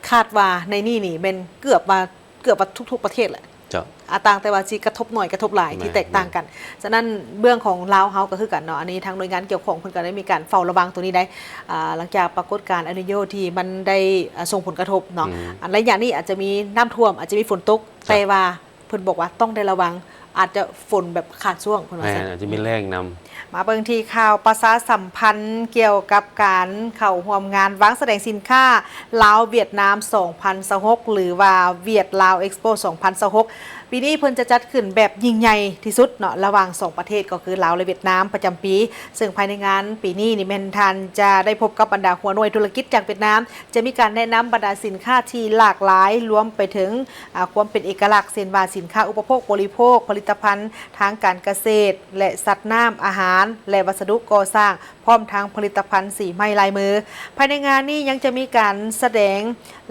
ຄາດວ່າໃນນີ້ນີ້ແມ່ນເກືອບວ່າ ເກືອບວ່າທຸກໆປະເທດແຫຼະ. ເຈົ້າ, ອາ ຕ່າງແຕ່ວ່າຊິກະທົບໜ້ອຍກະທົບຫຼາຍ ແມ່ນ ທີ່ແຕກຕ່າງກັນ. ແມ່ນ, ສະນັ້ນເບື້ອງຂອງລາວເຮົາກໍຄືກັນເນາະ, ອັນນີ້ທາງໜ່ວຍງານກ່ຽວຂ້ອງເພິ່ນກໍໄດ້ມີການເຝົ້າລະວັງຕົວນີ້ໄດ໋. ອາ ຫຼັງຈາກປາກົດການເອລນີໂຍທີ່ມັນໄດ້ ອາ ສົ່ງຜົນກະທົບເນາະ, ອືມ ອັນໄລຍະນີ້ອາດຈະມີນ້ຳຖ້ວມ, ອາດຈະມີຝົນຕົກ, ເຈົ້າ ແຕ່ວ່າ ເພິ່ນບອກວ່າຕ້ອງໄດ້ລະວັງ, ອາດຈະຝົນແບບຂາດຊ່ວງ ເພິ່ນວ່າຊັ້ນ. ແມ່ນ, ອາດຈະມີແລ້ງນຳ. ມາເບິ່ງທີ່ຂ່າວປະຊາສຳພັນກ່ຽວກັບການເຂົ້າຮ່ວມງານວາງສະແດງສິນຄ້າລາວຫວຽດນາມ ສອງພັນຊາວຫົກ ຫຼືວ່າຫວຽດລາວເອັກສະໂປ ສອງພັນຊາວຫົກ ປີນີ້ເພິ່ນຈະຈັດຂຶ້ນແບບຍິ່ງໃຫຍ່ທີ່ສຸດເນາະ ລະຫວ່າງສອງປະເທດ ກໍຄືລາວ ແລະ ຫວຽດນາມ ປະຈຳປີ. ເຊິ່ງພາຍໃນງານປີນີ້ນີ້ແມ່ນທ່ານຈະໄດ້ພົບກັບບັນດາຫົວໜ່ວຍທຸລະກິດຈາກຫວຽດນາມ, ຈະມີການແນະນຳບັນດາສິນຄ້າທີ່ຫຼາກຫຼາຍ ລວມໄປເຖິງ ອາ ຄວາມເປັນເອກະລັກ ເຊັ່ນວ່າສິນຄ້າອຸປະໂພກບໍລິໂພກ, ຜະລິດຕະພັນທາງການກະເສດ ແລະ ສັດນ້ຳ, ອາຫານ ແລະ ວັດສະດຸກໍ່ສ້າງ ພ້ອມທັງຜະລິດຕະພັນສີໄມ້ລາຍມື. ພາຍໃນງານນີ້ຍັງຈະມີການສະແດງ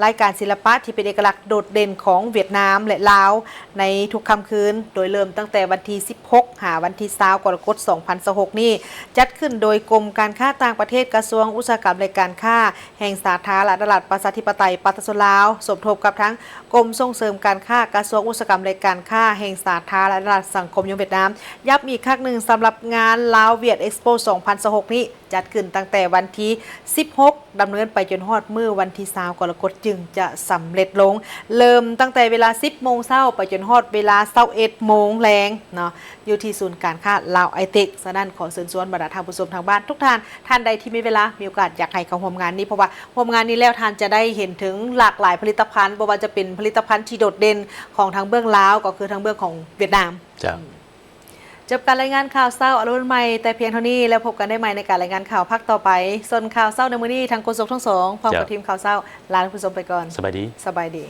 ລາຍການສິລະປະທີ່ເປັນເອກະລັກໂດດເດັ່ນຂອງຫວຽດນາມ ແລະ ລາວ ໃນທຸກຄ່ຳຄືນ, ໂດຍເລີ່ມຕັ້ງແຕ່ວັນທີສິບຫົກ ຫາວັນທີຊາວ ກໍລະກົດ ສອງພັນຊາວຫົກນີ້. ຈັດຂຶ້ນໂດຍກົມການຄ້າຕ່າງປະເທດ, ກະຊວງອຸດສາຫະກຳ ແລະ ການຄ້າແຫ່ງສາທາລະນະລັດ ປະຊາທິປະໄຕ ປະຊາຊົນລາວ, ສົມທົບກັບທັງກົມສົ່ງເສີມການຄ້າ, ກະຊວງອຸດສາຫະກຳ ແລະ ການຄ້າແຫ່ງສາທາລະນະລັດ ສັງຄົມນິຍົມຫວຽດນາມ. ຢ້ຳອີກຄັ້ງໜຶ່ງ, ສຳລັບງານ Lao Viet Expo ສອງພັນຊາວຫົກນີ້ ຈັດຂຶ້ນຕັ້ງແຕ່ວັນທີສິບຫົກ ດຳເນີນໄປຈົນຮອດມື້ວັນທີຊາວ ກໍລະກົດ ຈຶ່ງຈະສຳເລັດລົງ. ເລີ່ມຕັ້ງແຕ່ເວລາສິບໂມງເຊົ້າ ໄປຈົນຮອດເວລາຊາວເອັດໂມງແລງເນາະ, ຢູ່ທີ່ສູນການຄ້າລາວໄອເຕັກ. ສະນັ້ນ ຂໍເຊີນຊວນບັນດາທ່ານຜູ້ຊົມທາງບ້ານທຸກທ່ານ, ທ່ານໃດທີ່ມີເວລາ ມີໂອກາດ ຢາກໃຫ້ເຂົ້າຮ່ວມງານນີ້, ເພາະວ່າຮ່ວມງານນີ້ແລ້ວ ທ່ານຈະໄດ້ເຫັນເຖິງຫຼາກຫຼາຍຜະລິດຕະພັນ, ບໍ່ວ່າຈະເປັນຜະລິດຕະພັນທີ່ໂດດເດັ່ນຂອງທາງເບື້ອງລາວ ກໍຄືທາງເບື້ອງຂອງຫວຽດນາມ. ເຈົ້າ. ອືມ. ຈົບການລາຍງານຂ່າວເຊົ້າອາລົນໃໝ່ແຕ່ພຽງເທົ່ານີ້, ແລ້ວພົບກັນໄດ້ໃໝ່ໃນການລາຍງານຂ່າວພາກຕໍ່ໄປ. ສ່ວນຂ່າວເຊົ້າໃນມື້ນີ້ ທາງໂຄສົກທັງສອງ ພ້ອມກັບ ເຈົ້າ ທີມຂ່າວເຊົ້າ ລາທ່ານຜູ້ຊົມໄປກ່ອນ. ສະບາຍດີ. ສະບາຍດີ.